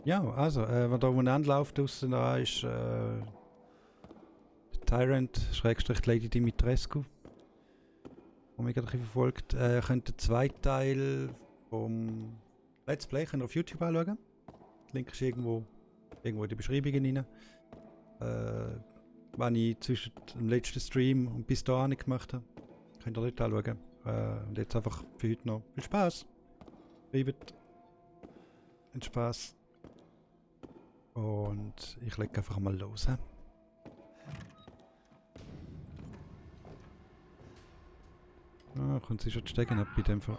Ja, also, wenn da umeinander läuft draussen, da ist Tyrant, Schrägstrich Lady Dimitrescu, der mich gerade ein bisschen verfolgt. Könnt den zweiten Teil vom Let's Play könnt ihr auf YouTube anschauen. Der Link ist irgendwo in die Beschreibungen rein. Wenn ich zwischen dem letzten Stream und bis dahin gemacht habe, könnt ihr dort anschauen. Und jetzt einfach für heute noch viel Spaß. Bleibt einen Spaß. Und ich lege einfach mal los. He? Ah, kommt sie schon steigen ab bei dem Fall.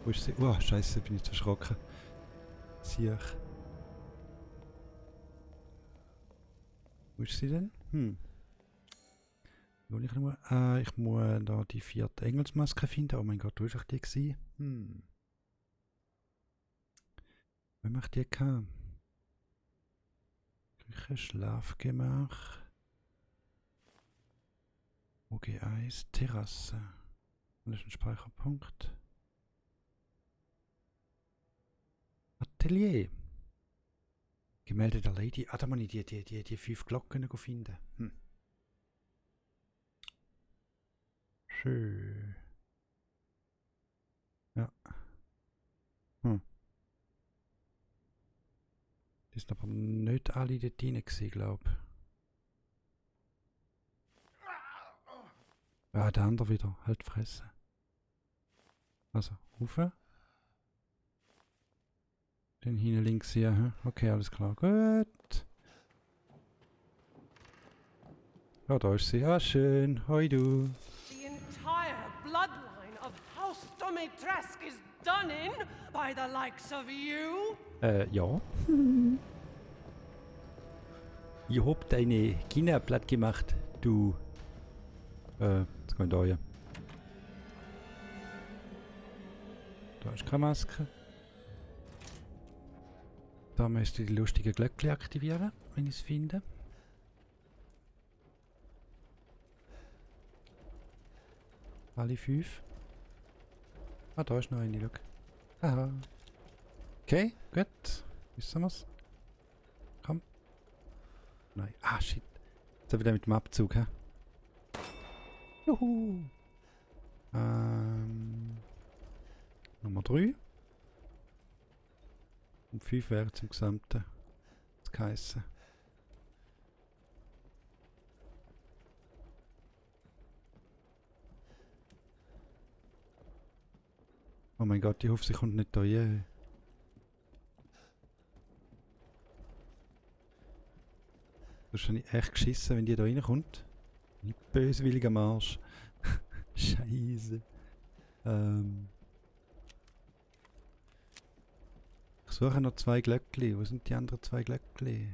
Wo ist sie? Oh, scheiße, bin ich zu erschrocken. Siech. Wo ist sie denn? Wo ich muss da die 4. Engelsmaske finden. Oh mein Gott, wo war ich die? Wer macht die gehabt? Küche, Schlafgemach. OG1, Terrasse. Das ist ein Speicherpunkt. Atelier. Gemälde der Lady. Ah, da muss ich die 5 Glocken finden. Schön. Ja. Die sind aber nicht alle dort rein gewesen, glaube ich. Ah, der andere wieder. Halt fressen. Also, rauf. Den hinten links hier. Hm? Okay, alles klar. Gut. Ja, da ist sie. Ah, schön. Hoi, du. The entire bloodline of House Dimitrescu is done in by the likes of you? Ja. Ich hab deine Kinder platt gemacht, du. Jetzt kommt da hier. Da ist keine Maske. Da müsste ich die lustige Glöckchen aktivieren, wenn ich es finde. Alle 5. Ah, da ist noch eine, schau. Haha. Okay, gut. Wissen wir's. Komm. Nein. Ah, shit. Jetzt wieder mit dem Abzug, hä? Juhu. Nummer 3. Und 5 wäre zum Gesamten. Das geheissen. Oh mein Gott, ich hoffe, sie kommt nicht da rein. Wahrscheinlich echt geschissen, wenn die da reinkommt. Ein böswilliger Marsch. Scheiße. Ich suche noch 2 Glöckli. Wo sind die anderen 2 Glöckli?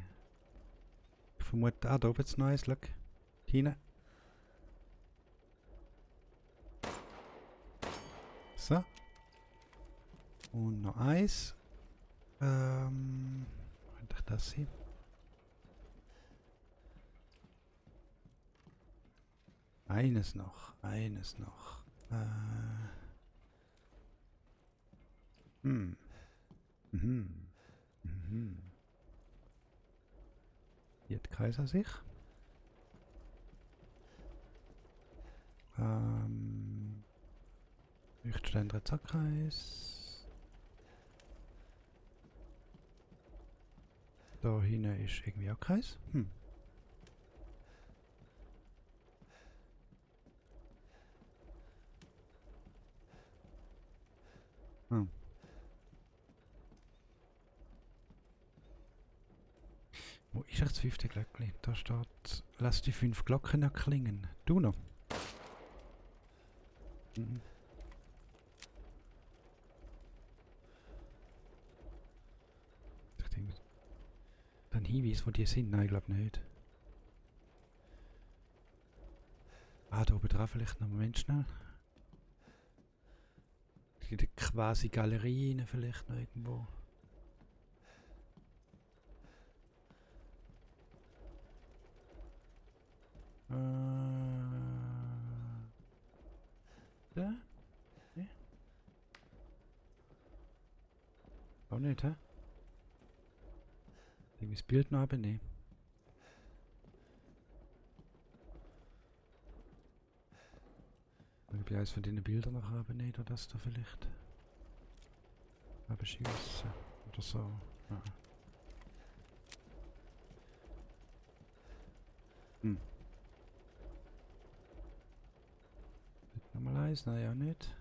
Ich vermute, da oben ist noch eins, schau. Hinein. So. Und noch eins. Könnte ich das sein? Eines noch. Hier hat Kaiser sich. Lichtständer Zackkreis. Da hinten ist irgendwie auch Kreis. Wo ist das 5. Glöckli? Da steht, lass die 5 Glocken erklingen. Du noch. Ich denke, dann Hinweis, wo die sind? Nein, ich glaube nicht. Ah, da oben drauf vielleicht noch. Moment schnell. In der quasi Galerie rein vielleicht noch irgendwo. Da? Ja. Auch nicht, hä? Irgendwie das Bild noch abnehmen. Ich eins von den Bildern noch abnehmen oder das da vielleicht. Abschießen oder so. Ja. Nochmal eins? Nein, auch nicht.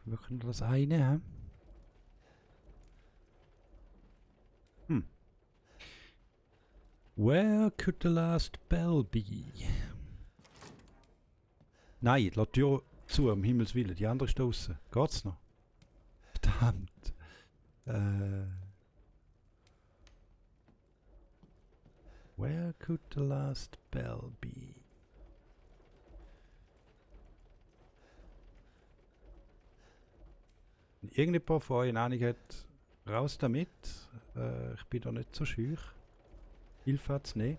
Wirklich nur das eine, hä? Where could the last bell be? Nein, lass die Tür zu, um Himmels Willen. Die andere ist draussen. Geht's noch? Verdammt. Where could the last bell be? Wenn irgendjemand von euch eine Ahnung hat, raus damit. Ich bin da nicht so scheu. Hilfe hat's nicht.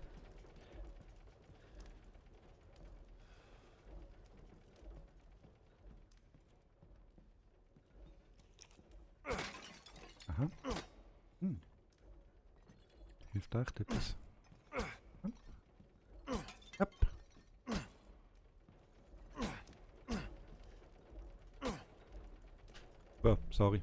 Aha. Hilft echt etwas. Ab. Oh, sorry.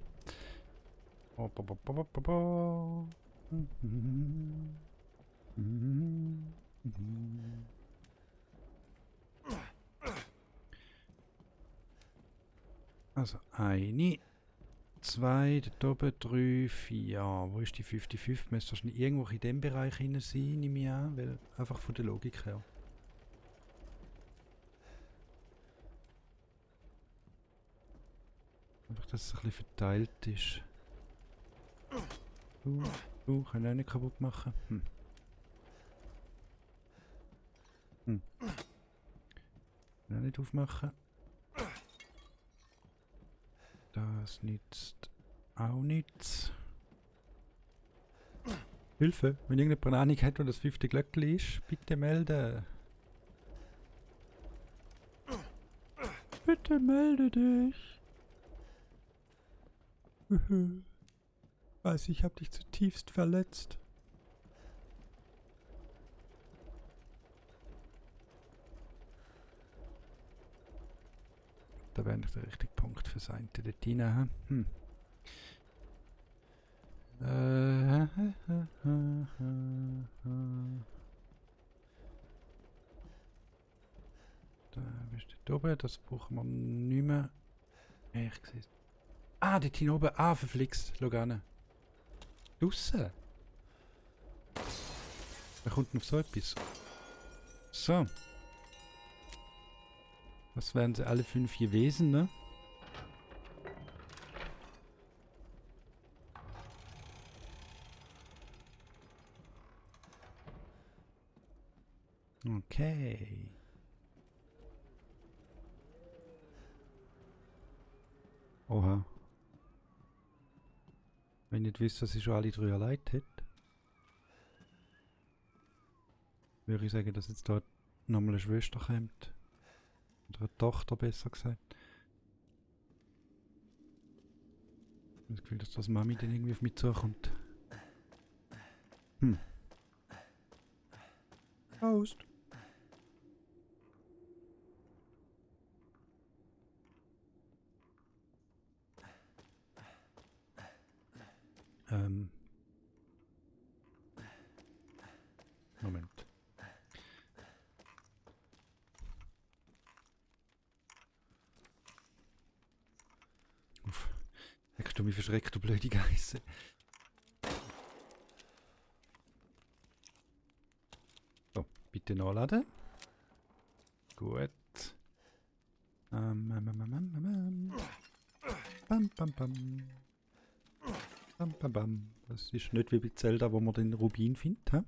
Also eine, zwei, dort oben, 3, 4. Wo ist die 55? Müsste wahrscheinlich irgendwo in dem Bereich hinein sein, nehme ich an, weil einfach von der Logik her. Einfach, dass es ein bisschen verteilt ist. Kann ich auch nicht kaputt machen. Kann ich auch nicht aufmachen. Das nützt auch nichts. Hilfe! Wenn irgendjemand eine Ahnung hat, wo das 5. Glöckchen ist, bitte melden. Bitte melde dich. Weiß, ich hab dich zutiefst verletzt. Da wäre nicht der richtige Punkt für sein. Dort rein. Da bist du oben, das brauchen wir nicht mehr. Ich sehe es. Ah, dort hin oben. Ah, verflixt. Schau an. Draussen. Wer kommt denn auf so etwas? So. Das wären sie alle 5 gewesen, ne? Okay. Oha. Wenn ich nicht wüsste, dass ich schon alle 3 allein hätte, würde ich sagen, dass jetzt dort nochmal eine Schwester kommt. Oder eine Tochter, besser gesagt. Ich habe das Gefühl, dass das Mami dann irgendwie auf mich zukommt. Faust. Moment. Uff. Hast du mich verschreckt, du blöde Geisse. So, bitte nachladen. Gut. Bam, bam, bam. Bam, bam, bam. Das ist nicht wie bei Zelda, wo man den Rubin findet, hä?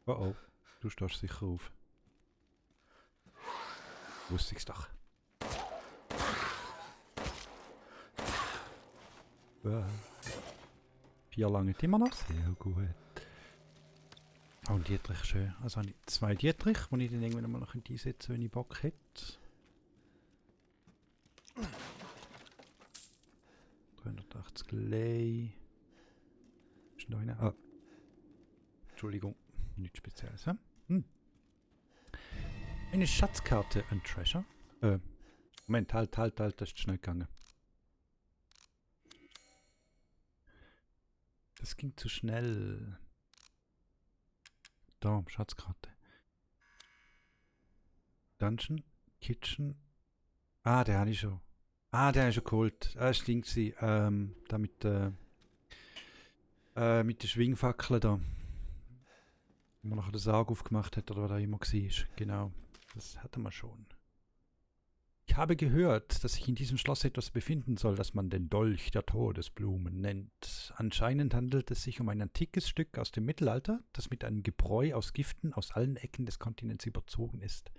Oh oh, du stehst sicher auf. Wusste ich's doch. Ja. 4 lange immer noch. Sehr gut. Oh, ein Dietrich, schön. Also habe ich 2 Dietrich, die ich dann irgendwann mal noch einsetzen, wenn ich Bock hätte. 380 Lei. Ist noch einer? Ah. Entschuldigung, nichts Spezielles. Hm? Eine Schatzkarte, ein Treasure. Moment, halt, das ist schnell gegangen. Das ging zu schnell. Da, Schatzkarte. Dungeon, Kitchen. Ah, der habe ich schon. Ah, der habe ich schon geholt. Ah, stimmt sie. Da mit der Schwingfackel da. Wo man nachher den Sarg aufgemacht hat oder was da immer war. Genau. Das hatten wir schon. Ich habe gehört, dass sich in diesem Schloss etwas befinden soll, das man den Dolch der Todesblumen nennt. Anscheinend handelt es sich um ein antikes Stück aus dem Mittelalter, das mit einem Gebräu aus Giften aus allen Ecken des Kontinents überzogen ist.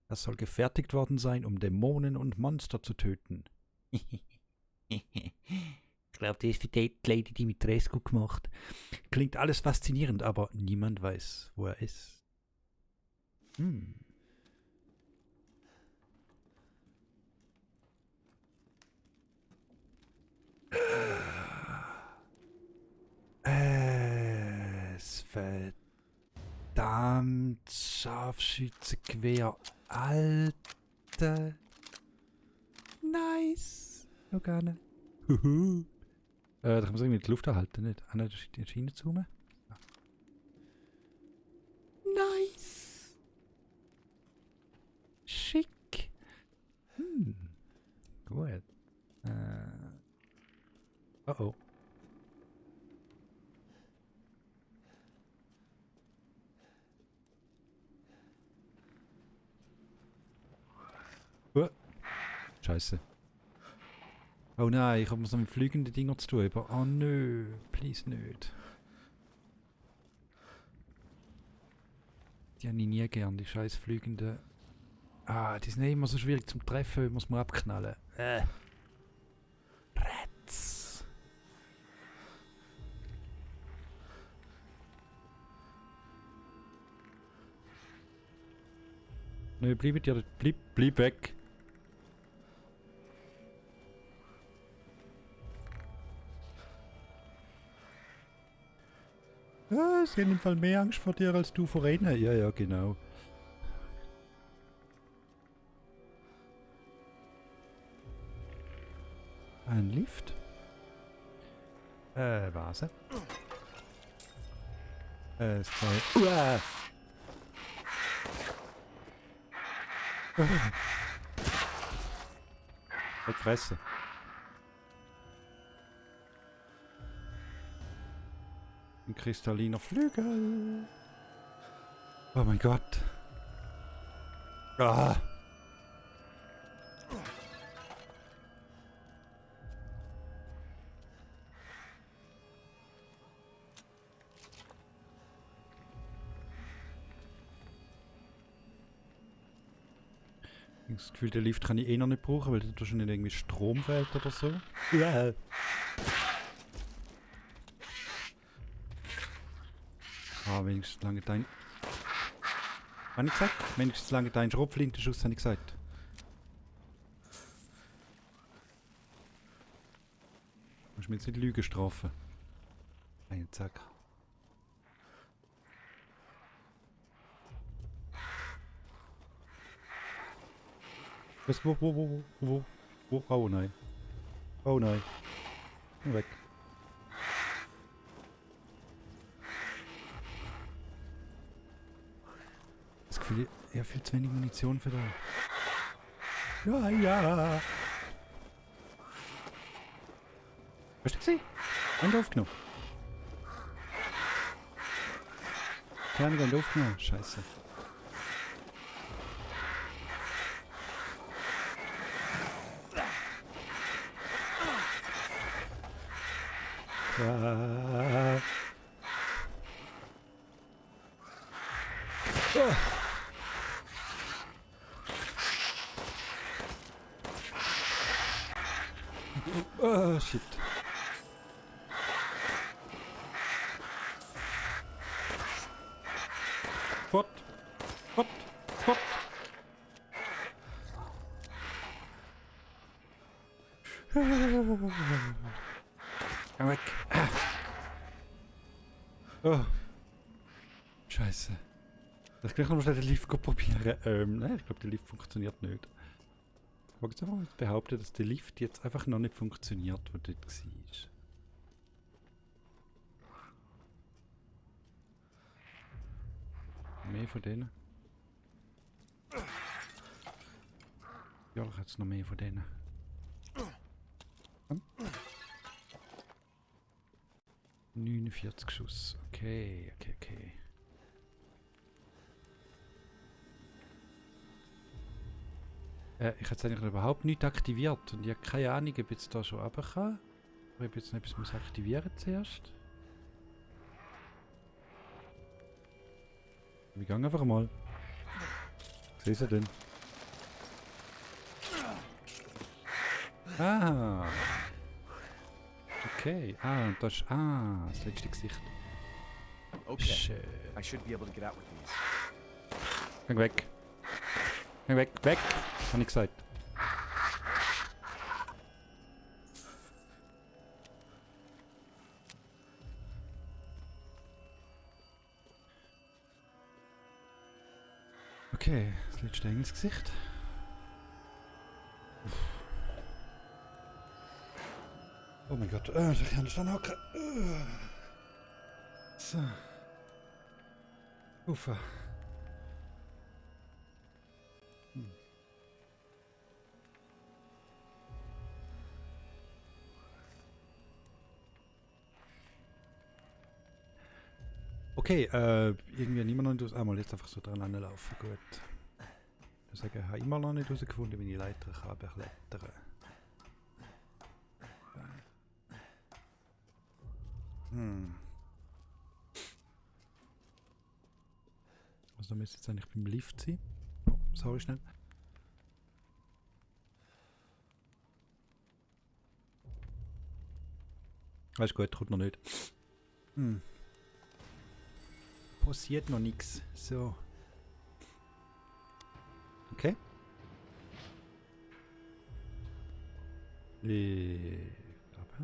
Das soll gefertigt worden sein, um Dämonen und Monster zu töten. Ich glaube, das ist für die Lady Dimitrescu gemacht. Klingt alles faszinierend, aber niemand weiß, wo er ist. Es verdammt Scharfschützengewehr. Alter. Nice. Noch gar nicht. Da kann man irgendwie die Luft erhalten, nicht? Ah, nein, die Schiene zu mir. Ja. Nice. Schick. Gut. Oh. Scheiße. Oh nein, ich habe mit so einem fliegenden Dinger zu tun. Aber oh nö, please nicht. Die habe ich nie gern, die scheiß fliegenden. Ah, die sind immer so schwierig zum Treffen, muss man abknallen. Rats. Nö, bleib weg. Ah, sie haben im Fall mehr Angst vor dir als du vor ihnen. Ja, genau. Ein Lift? Vase. Zwei. Uah. Halt Fresse. Ein kristalliner Flügel. Oh mein Gott. Ah. Ich habe das Gefühl, der Lift kann ich eh noch nicht brauchen, weil da schon irgendwie Strom fehlt oder so. Ja. Ah, wenigstens lange dein... Was habe ich gesagt? Wenigstens lange dein Schrotflintenschuss, habe ich gesagt. Du musst mir jetzt nicht Lügen strafen. Nein, zack. Was, wo? Oh nein. Oh nein. Weg. Das Gefühl, ich habe viel zu wenig Munition für da. Ja. Hast du gesehen? Haben wir aufgenommen? Kleine haben wir aufgenommen. Scheiße. Ja. Oh, shit. Fort! Fort! Fort! Geh weg! Ah. Oh. Scheiße. Ich kann noch schnell den Lift probieren. Nein, ich glaube, der Lift funktioniert nicht. Ich wollte jetzt einfach mal behaupten, dass der Lift jetzt einfach noch nicht funktioniert, wo dort war. Mehr von denen. Ja, ich hätte noch mehr von denen. Komm. 49 Schuss. Okay. Ich habe eigentlich überhaupt nicht aktiviert und ich habe keine Ahnung, ob ich jetzt da schon runter kann. Oder ob ich jetzt noch etwas muss aktivieren zuerst. Wir gehen einfach mal. Was ist er denn? Ah! Okay. Und das ist... das letzte Gesicht. Okay, Schön. I should be able to get out with these. Geh weg. Geh weg. Weg! Habe ich gesagt. Okay, das letzte Ding ins Gesicht. Oh mein Gott, ich kann nicht anhocken. So. Ufa. Okay, irgendwie niemand noch nicht einmal jetzt einfach so dran laufen. Gut. Ich sage, ich habe immer noch nicht herausgefunden, wie ich Leiter kann beklettern. Also da müsste jetzt eigentlich beim Lift sein. Oh, sorry, schnell. Alles gut, kommt noch nicht. Passiert noch nichts. So. Okay. Ich glaube.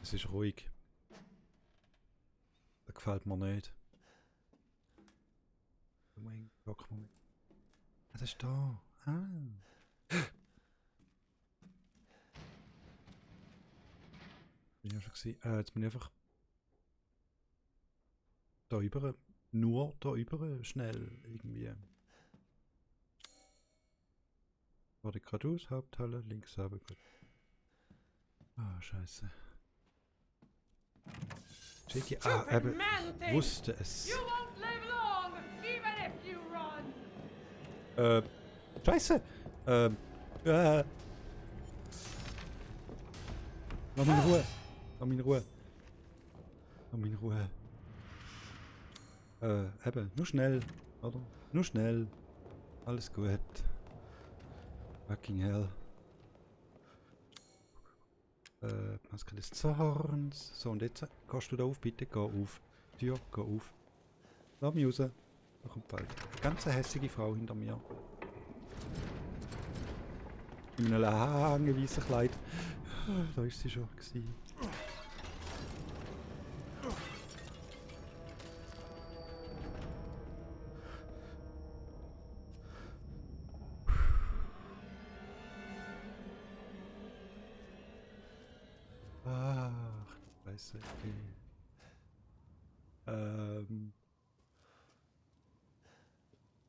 Es ist ruhig. Das gefällt mir nicht. Moment, Moment. Das ist da. Bin ich ja schon gesehen. Jetzt bin ich einfach da über. Nur da über schnell irgendwie. Warte geradeaus, Haupthalle, links aber gut. Scheiße. Jackie, eben, ich wusste es. You won't live long, even if you run. Scheiße! Lass mich in Ruhe! Lass mich in Ruhe! Lass mich in Ruhe! Eben, nur schnell, oder? Nur schnell. Alles gut. Fucking hell. Maske des Zorns. So, und jetzt gehst du da auf, bitte, geh auf. Tür, geh auf. Lass mich raus. Da kommt bald eine ganz hässliche Frau hinter mir. In einem langen weißen Kleid. Da ist sie schon gewesen. Ach, Scheiße, okay.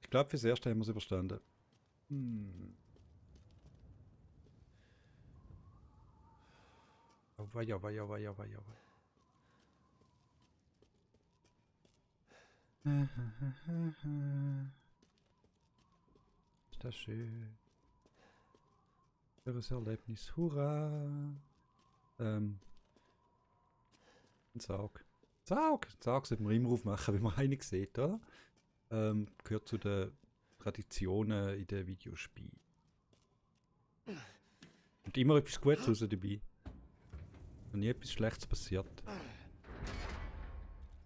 Ich glaube, fürs Erste haben wir es überstanden. Oh, weia. Ist das schön. Schönes Erlebnis, hurra! Ein Sarg. Sarg sollte man immer aufmachen, wenn man einen sieht, oder? Gehört zu den Traditionen in den Videospielen. Und immer etwas Gutes raus dabei. Und nie etwas Schlechtes passiert.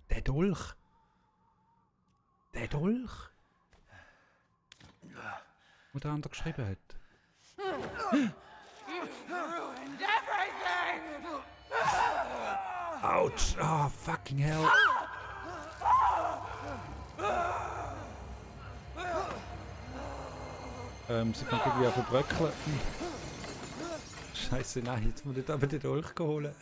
Der Dolch! Der Dolch! Wo der andere geschrieben hat. Ruined everything! Autsch! Ah, fucking hell! Sie fangen irgendwie an zu bröckeln. Scheiße, nein, jetzt muss ich aber den Dolch holen.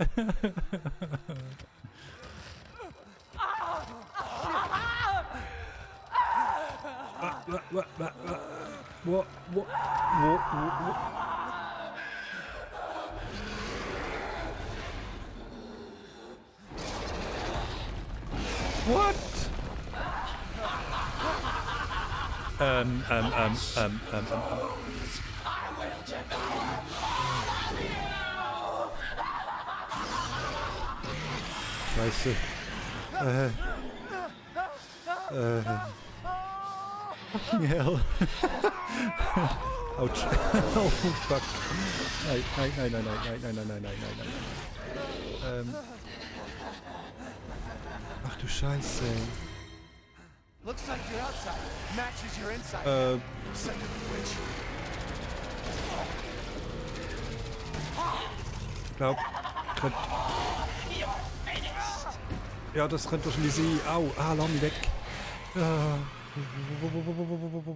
What? Scheiße. Fucking hell. Autsch. Oh fuck. Nein. Ach du Scheiße. Looks like your outside matches your inside. Son of a witch. Ich glaube, ja, das könnte wahrscheinlich sein. Au, lass mich weg.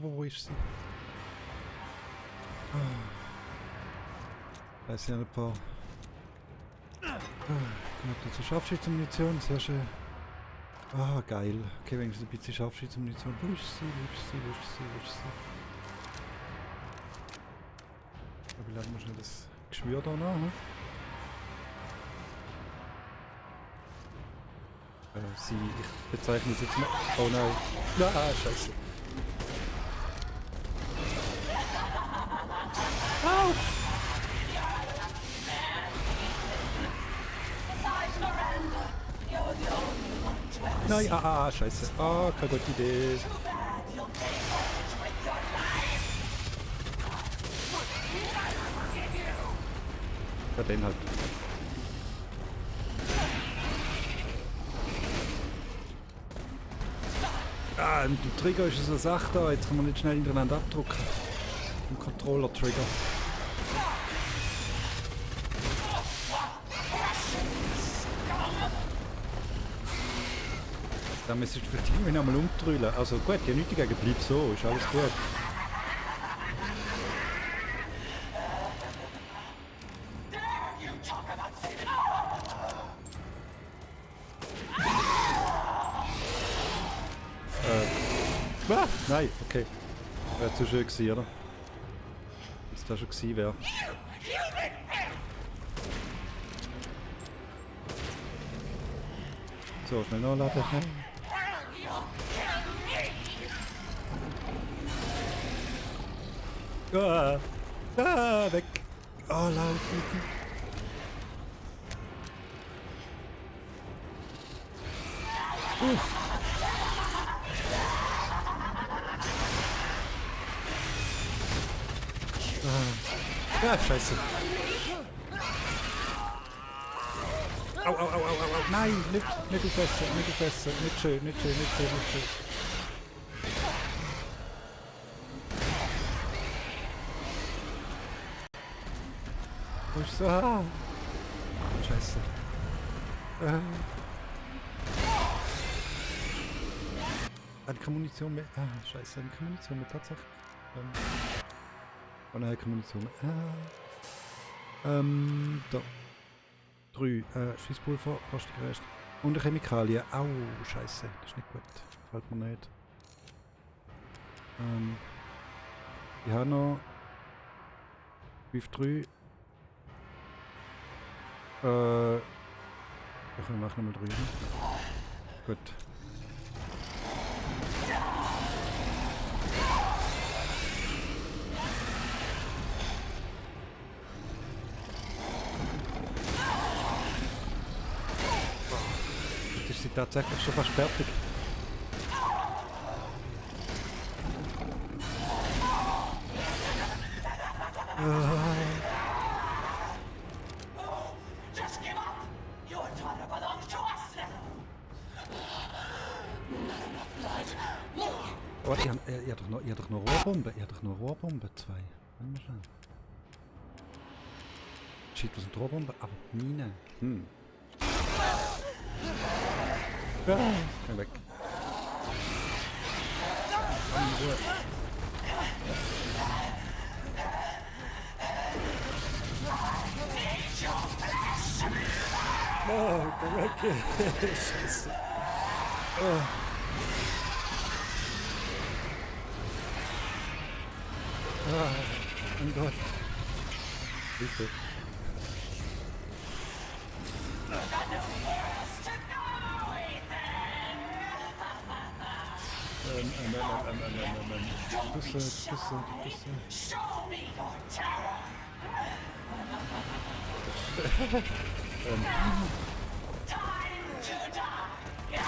Wo ist sie? Da ist ja ein paar. Dazu Scharfschützenmunition, sehr schön. Ah, geil. Okay, wenigstens ein bisschen Scharfschützenmunition. Wo ist sie? Wie laden wir schnell das Geschwür da nach? Ich bezeichne sie jetzt mal. Oh nein. Scheiße. Au! Nein, scheiße. Keine gute Idee. Ja, den halt. Im Trigger ist so eine Sache da, jetzt kann man nicht schnell hintereinander abdrücken. Im Controller-Trigger. Da müsstest du vielleicht irgendwie noch mal umdrüllen. Also gut, ja nichts dagegen, bleib so, ist alles gut. Nein, okay. Wäre zu schön gewesen, oder? Dass das schon gewesen wäre. So, schnell nachladen. Weg! Laufen! Scheiße. Au. Nein, nicht gefressen. Nicht schön. Wo ist so? Scheiße. Keine Munition mehr. Scheiße, keine Munition mehr, tatsächlich. Oh nein, keine Munition mehr. Da. 3. Schießpulver, Plastikrest. Und Chemikalien. Au, scheiße. Das ist nicht gut. Gefällt mir nicht. Ich habe noch 5-3. Ich mache nochmal 3. Gut. Ist sie tatsächlich schon fast fertig. Just give up! Your daughter belongs to us now! Oh, ihr hat doch noch Rohrbombe. Ihr hat doch noch Rohrbombe 2. Warte mal schauen. Shit, was sind Rohrbombe? Aber Mine. Komm weg. Komm in Ruhe. Oh, komm weg. Scheiße. Oh. Ah, mein Gott. Hilfe. Küsse. Show me your terror! Time to die!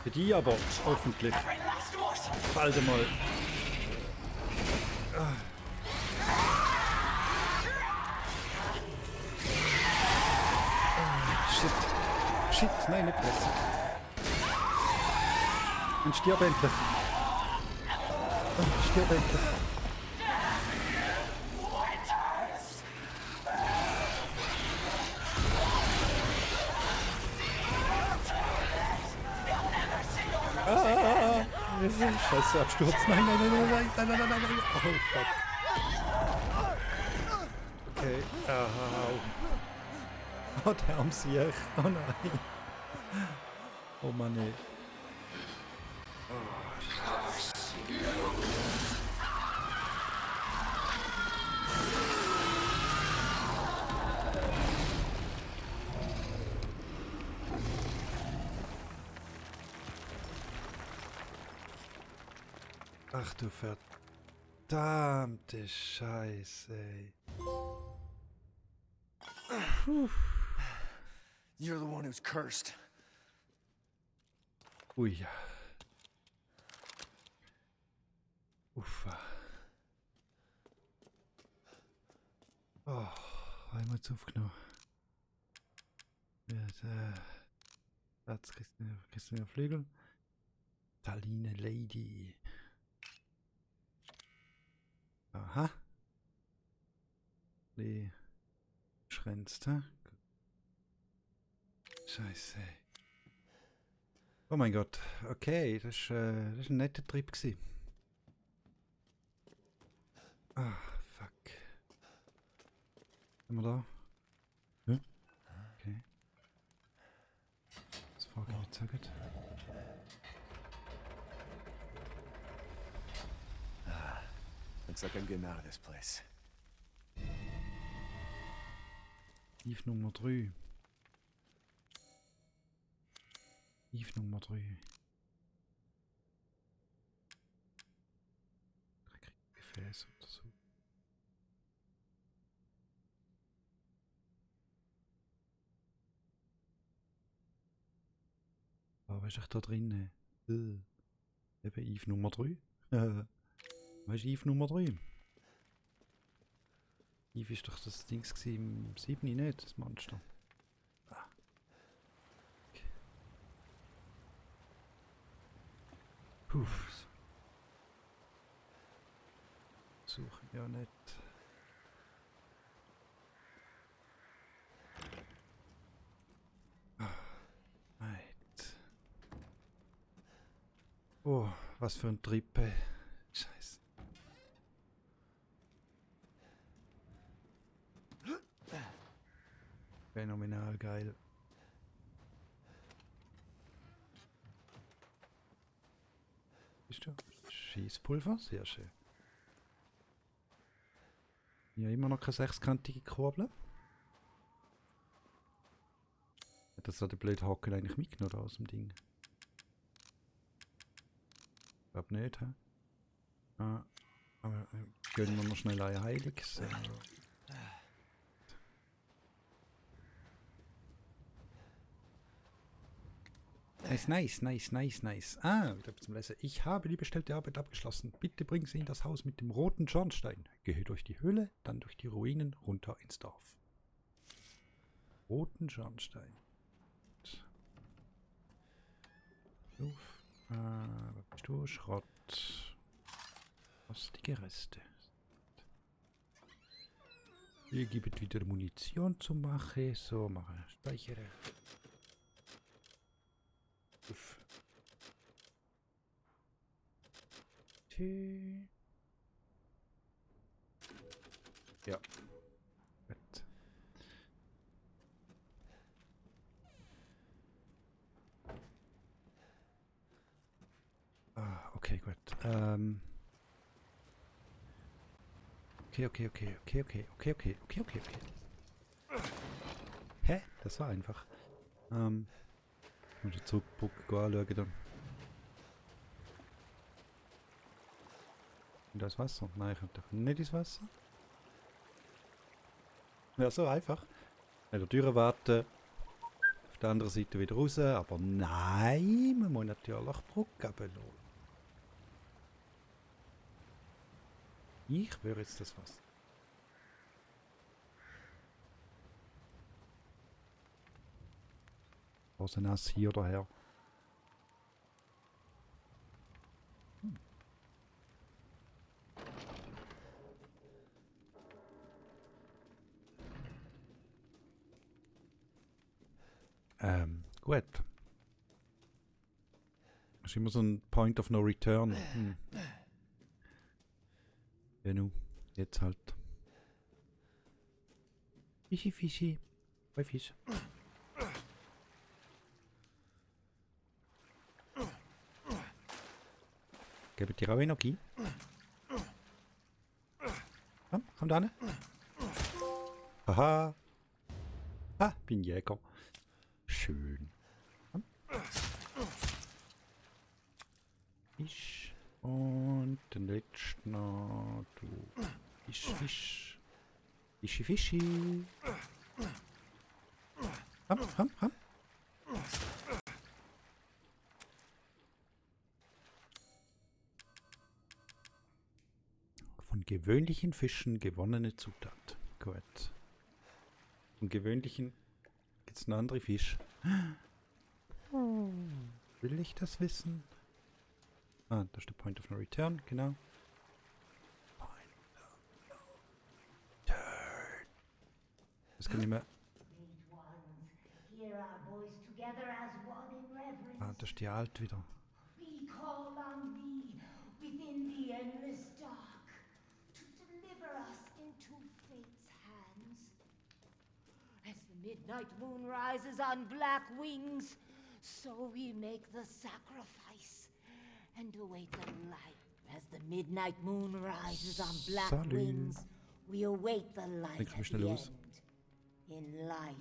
Für die aber, hoffentlich. Every last morsel! Bald mal. Shit, nein, nicht besser. Und stirb endlich. Stirb endlich. Scheiße, Absturz. Nein. Oh, fuck. Okay. Oh, der am Sieg. Oh nein. Oh Mann, ey. Ach du verdammte Scheiße, ey. You're the one who's cursed. Ui. Uffa. Oh, einmal zu aufgenommen. Platz Christina Flügel. Taline Lady. Aha. Die Schränzt, hä? Scheiße. Oh mein Gott. Okay, das war ein netter Trip gewesen. Ah, fuck. Sind wir da? Hm? Okay. Das frage ich mich so gut. Looks like I'm getting out of this place. Eve Nummer 3. Eve Nummer 3. Gefäß oder so. Aber was ist echt da drin? Eben Eve Nummer 3. Was ist Eve Nummer 3? Eve ist doch das Ding im 7. nicht, das Monster. Ah. Okay. Puff. Suchen ja nicht. Right. Oh, was für ein Trippe. Scheiße. Phänomenal geil. Bist du? Schießpulver? Sehr schön. Ja, immer noch keine sechskantige Kurbel. Hat das so der blöde Haken eigentlich mitgenommen aus dem Ding? Ich glaube nicht, hä? Ah, aber gönnen wir noch schnell ein Heiliges. Nice. Ah, wieder zum Lesen. Ich habe die bestellte Arbeit abgeschlossen. Bitte bringen Sie in das Haus mit dem roten Schornstein. Gehe durch die Höhle, dann durch die Ruinen runter ins Dorf. Roten Schornstein. Was bist du? Schrott. Rostige Reste. Hier gibt es wieder Munition zu machen. So, mache speichere. Uff. Ja. Gut. Ah, okay, gut. Okay. Hä? Das war einfach. Muss ich zurückgucken, anschauen dann. Und das Wasser? Nein, ich kann doch nicht ins Wasser. Ja, so einfach. An der Tür warten. Auf der anderen Seite wieder raus. Aber nein, man muss natürlich die Brücke runterlassen. Ich würde jetzt das Wasser. Was nass hier oder her. Gut. Das ist immer so ein Point of No Return. Genau, jetzt halt. Fischi. Bei Fisch. Gebe dir auch Energie. Komm da hin. Haha. Ah, bin Jäger. Schön. Fisch. Und den letzten noch. Du. Fisch. Fischi. Komm. Von gewöhnlichen Fischen gewonnene Zutat. Gut. Von gewöhnlichen gibt es einen anderen Fisch. Will ich das wissen? Ah, das ist der Point of No Return, genau. Das kann ich mehr. Ah, das ist die Alt wieder. We call on thee within the endless dark to deliver us into fate's hands. As the midnight moon rises on black wings, so we make the sacrifice and await the light. As the midnight moon rises on black wings, we await the light at the end. In life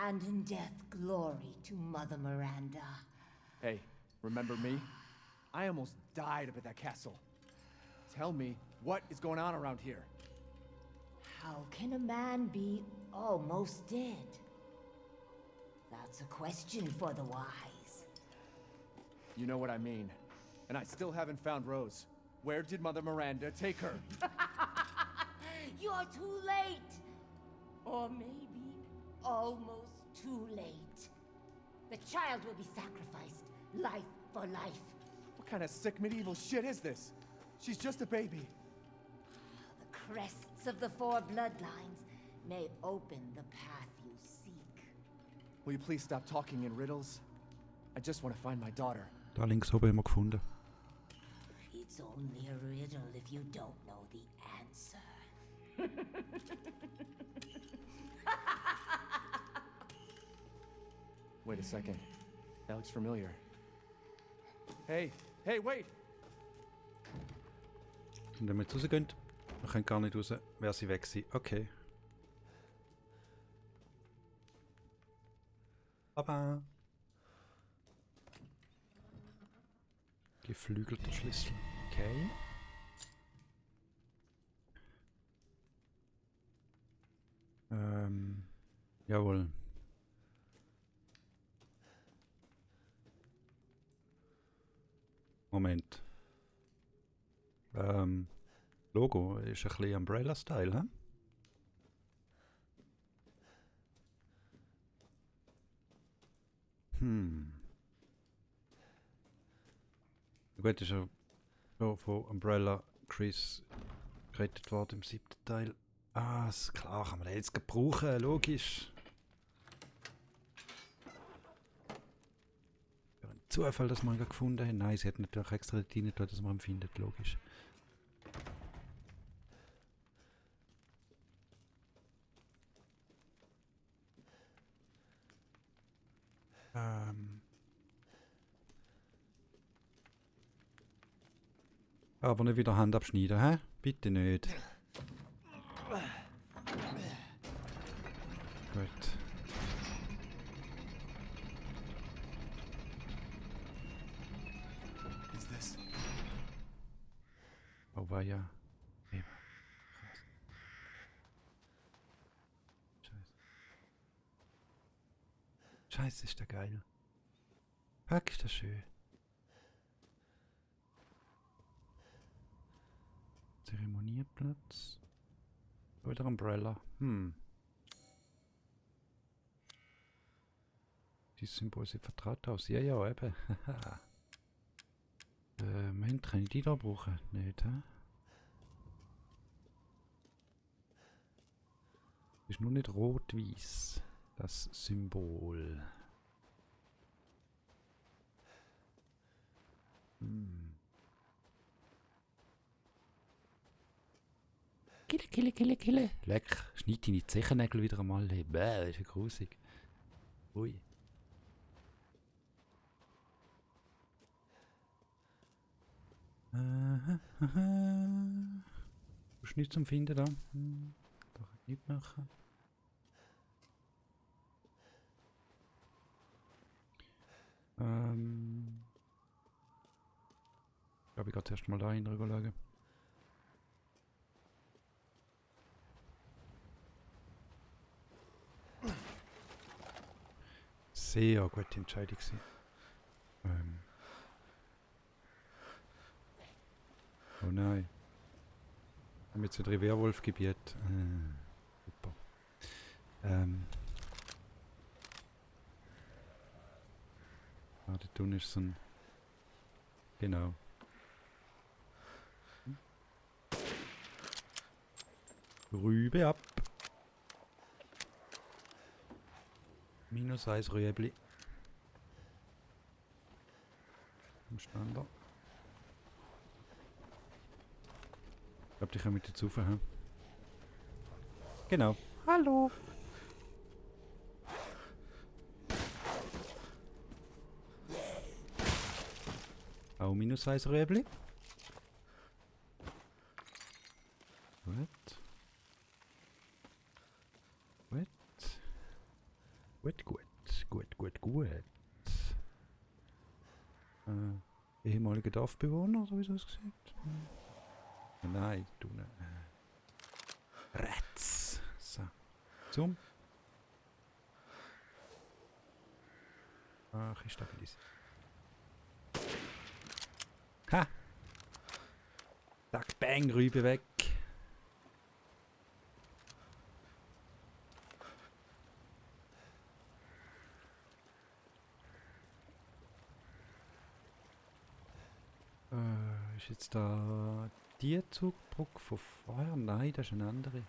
and in death, glory to Mother Miranda. Hey, remember me? I almost died up at that castle. Tell me, what is going on around here? How can a man be almost dead? That's a question for the wise. You know what I mean. And I still haven't found Rose. Where did Mother Miranda take her? You're too late! Or maybe almost too late. The child will be sacrificed, life for life. What kind of sick medieval shit is this? She's just a baby. The crests of the four bloodlines may open the path you seek. Will you please stop talking in riddles? I just want to find my daughter. Da links oben haben wir gefunden. It's only a riddle if you don't know the answer. Wait a second. That looks familiar. Hey, wait! Und wenn wir jetzt rausgehen, wir können gar nicht raus, wer sie weg sind. Okay. Baba. Geflügelter Schlüssel. Okay. Jawohl. Moment. Logo ist ein bisschen Umbrella-Style, hä? Gut, ist ja schon von Umbrella Chris gerettet worden im 7. Teil. Ah, ist klar, kann man den jetzt brauchen, logisch. Ja, ein Zufall, dass man ihn gefunden hat. Nein, sie hat natürlich extra dort rein getan, dass man ihn findet, logisch. Aber nicht wieder Hand abschneiden, hä? Bitte nicht. Gut. Is this? Oh, war ja. Eben. Scheiße. Scheiße, ist der geil. Fuck, ist das schön. Zeremonieplatz. Wieder Umbrella. Dieses Symbol sieht vertraut aus. Ja, ja, eben. Moment, kann ich die da brauchen? Nicht, hä? Ist nur nicht rot-weiß. Das Symbol. Kille. Leck, schneid deine Zechennägel wieder einmal. Bäh, ist ja grusig. Ui. Du hast nichts zum Finden da. Da kann ich nichts machen. Ich glaube, ich gehe zuerst mal da hin schauen. Sehr gute Entscheidung gewesen. Oh nein. Wir haben jetzt wieder ein Werwolfgebiet. Super. Ah, da tun ist so ein... Genau. Rübe ab. -1 Rüebli. Im Standard. Ich glaube, die kommen jetzt rauf, hm? Genau. Hallo. Auch -1 Rüebli. Gut. Ehemaliger Dorfbewohner, so wie es aussieht. Nein, du nicht. Ratz. So. Zum. Ach, ich stabilisiere. Ha! Zack, bang, Rübe weg. Ist jetzt da die Zugbrücke von vorher? Nein, das ist eine andere.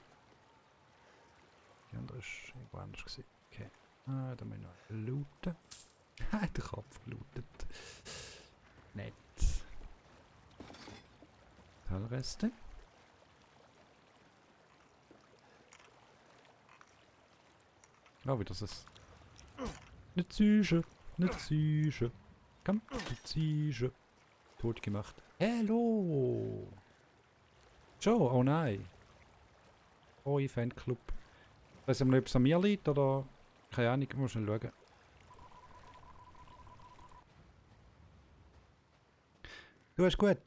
Die andere ist irgendwo anders gewesen. Okay. Da müssen wir noch looten. Der Kopf gelootet. Nett. Teilreste. Oh, wieder das. Nicht Züge. Komm, nicht Züge. Tot gemacht. Hallo! Joe, oh nein. Oh, ich Fanclub. Weiß ich mal, ob es an mir liegt oder... Keine Ahnung, ich muss schnell schauen. Du hast gut.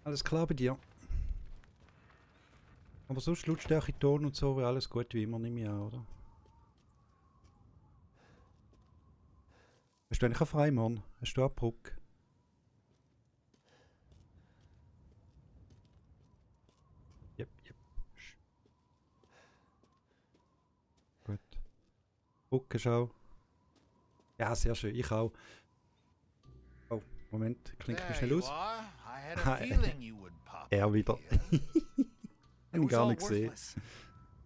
Alles klar bei dir. Aber sonst Lautstärke, Ton und so, wäre alles gut wie immer, nehme ich an, oder? Hast du eigentlich einen Freimann? Hast du eine Brücke? Brückenschau. Ja, sehr schön. Ich auch. Oh, Moment. Klingt mich schnell you aus. are. I had a feeling you would pop Er up wieder. here. Hab ihn gar nicht gesehen. worthless.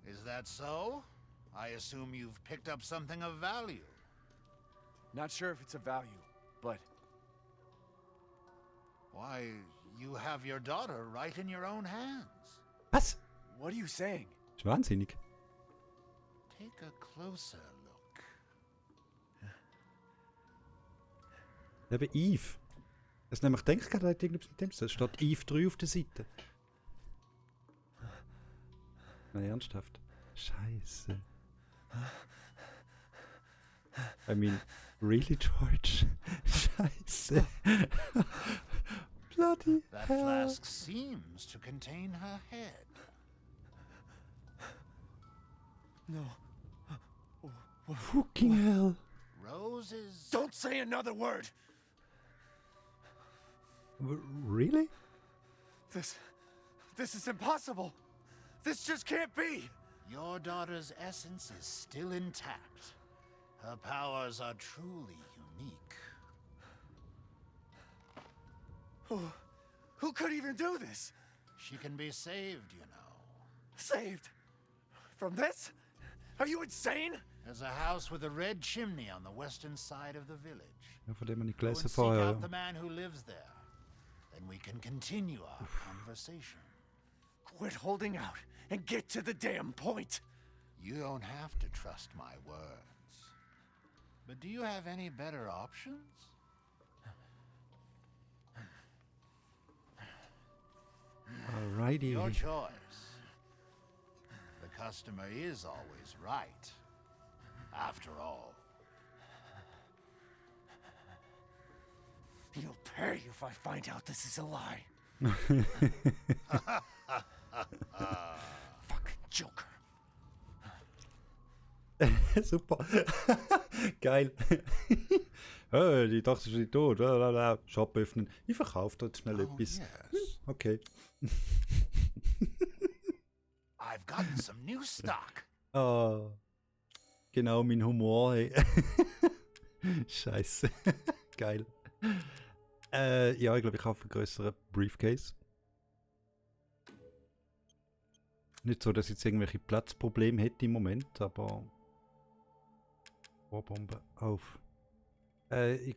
Is that so? I assume you've picked up something of value. Not sure if it's a value, but Why, you have your daughter right in your own hands. Was? what are you saying? Ist wahnsinnig. Take a closer look. Eben Eve. Das nämlich denkt gerade, hat irgendwas mit dem zu tun. Es steht Eve 3 auf der Seite. Nein, ernsthaft. Scheiße. I mean, really, George? Scheiße. Bloody That hell. flask seems to contain her head. No. Fucking hell. Roses. Don't say another word. Really? This is impossible. This just can't be. Your daughter's essence is still intact. Her powers are truly unique. Who could even do this? She can be saved, you know. Saved? From this? Are you insane? There's a house with a red chimney on the western side of the village. Ja, von dem habe ich Go and gelesen seek vorher. out the man who lives there. Then we can continue our conversation. Quit holding out and get to the damn point. You don't have to trust my words. But do you have any better options? Alrighty. Your choice. The customer is always right. After all. You'll pay if I find out this is a lie. Fucking Joker. Super. Geil. Die dachte, sie ist tot. Shop öffnen. Ich verkaufe dort schnell Oh, etwas. yes. Okay. I've gotten some new stock. Ah. Genau mein Humor. Hey. Scheiße. Geil. Ja, ich glaube, ich kaufe einen größeren Briefcase. Nicht so, dass ich jetzt irgendwelche Platzprobleme hätte im Moment, aber... Rohrbombe auf. Kannst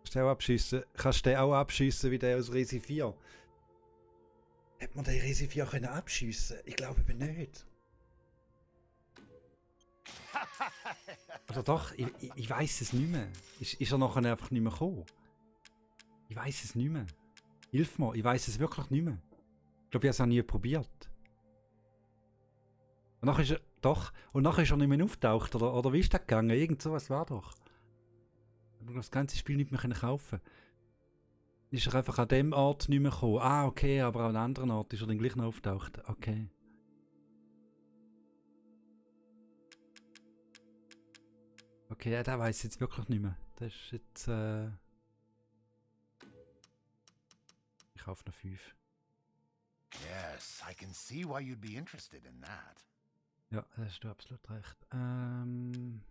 du den auch abschiessen? Kannst du den auch abschiessen wie der aus Resi 4? Hätte man den Resi 4 können abschiessen? Ich glaube eben nicht. Oder doch, ich weiß es nicht mehr. Ist er nachher einfach nicht mehr gekommen? Ich weiß es nicht mehr. Hilf mir, ich weiß es wirklich nicht mehr. Ich glaube, ich habe es auch nie probiert. Und nachher ist er, doch, und nachher ist er nicht mehr auftaucht, oder wie ist das gegangen? Irgend sowas war doch. Ich habe das ganze Spiel nicht mehr kaufen. Ist er einfach an dem Ort nicht mehr gekommen? Ah, okay, aber an einem anderen Ort ist er dann gleich noch auftaucht. Okay. Okay, ja, der weiß jetzt wirklich nicht mehr. Das ist jetzt, ich kaufe noch 5. Yes, I can see why you'd be interested in that. Ja, da hast du absolut recht. Würde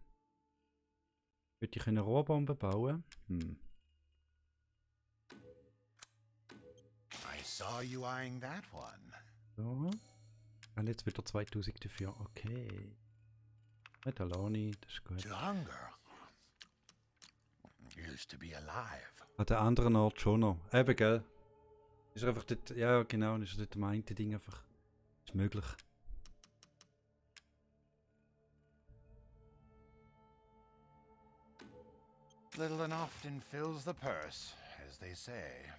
ich eine Rohrbombe bauen? I saw you eyeing that one. So. Und jetzt wieder 2000 dafür. Okay. Metalloni, das ist gut. To hunger used to be alive. An der anderen Ort schon noch. Eben, gell? Ist er einfach dort, ja genau, ist er dort am einen Ding einfach. Ist möglich. Little and often fills the purse, as they say.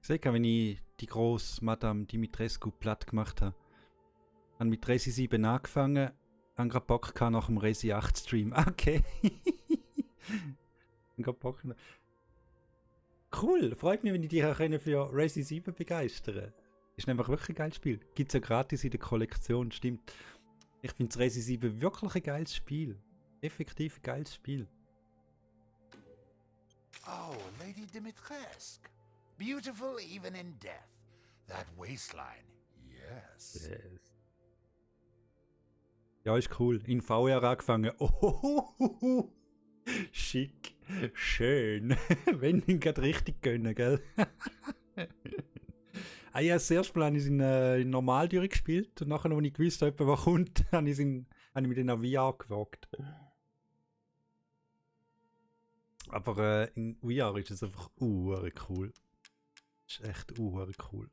Seht ihr, wenn ich die grosse Madame Dimitrescu platt gemacht habe. Habe mit Resi 7 angefangen, habe gerade Bock gehabt nach dem Resi 8 Stream. Okay. Gerade Bock. Cool, freut mich, wenn ich dich auch für Resi 7 begeistern kann. Ist nämlich wirklich ein geiles Spiel. Gibt es ja gratis in der Kollektion, stimmt. Ich finde das Resi 7 wirklich ein geiles Spiel. Effektiv ein geiles Spiel. Oh, Lady Dimitrescu. Beautiful even in death. That waistline. Yes. Yes. Ja, ist cool. In VR angefangen. Oh, schick. Schön. Wenn ihn gerade richtig gönnen, gell? Ja, das erste Mal habe ich es in normal durchgespielt und nachher, als ich gewusst habe, was kommt, habe ich mich dann auf VR gewagt. Aber in VR ist es einfach cool. Ist echt cool.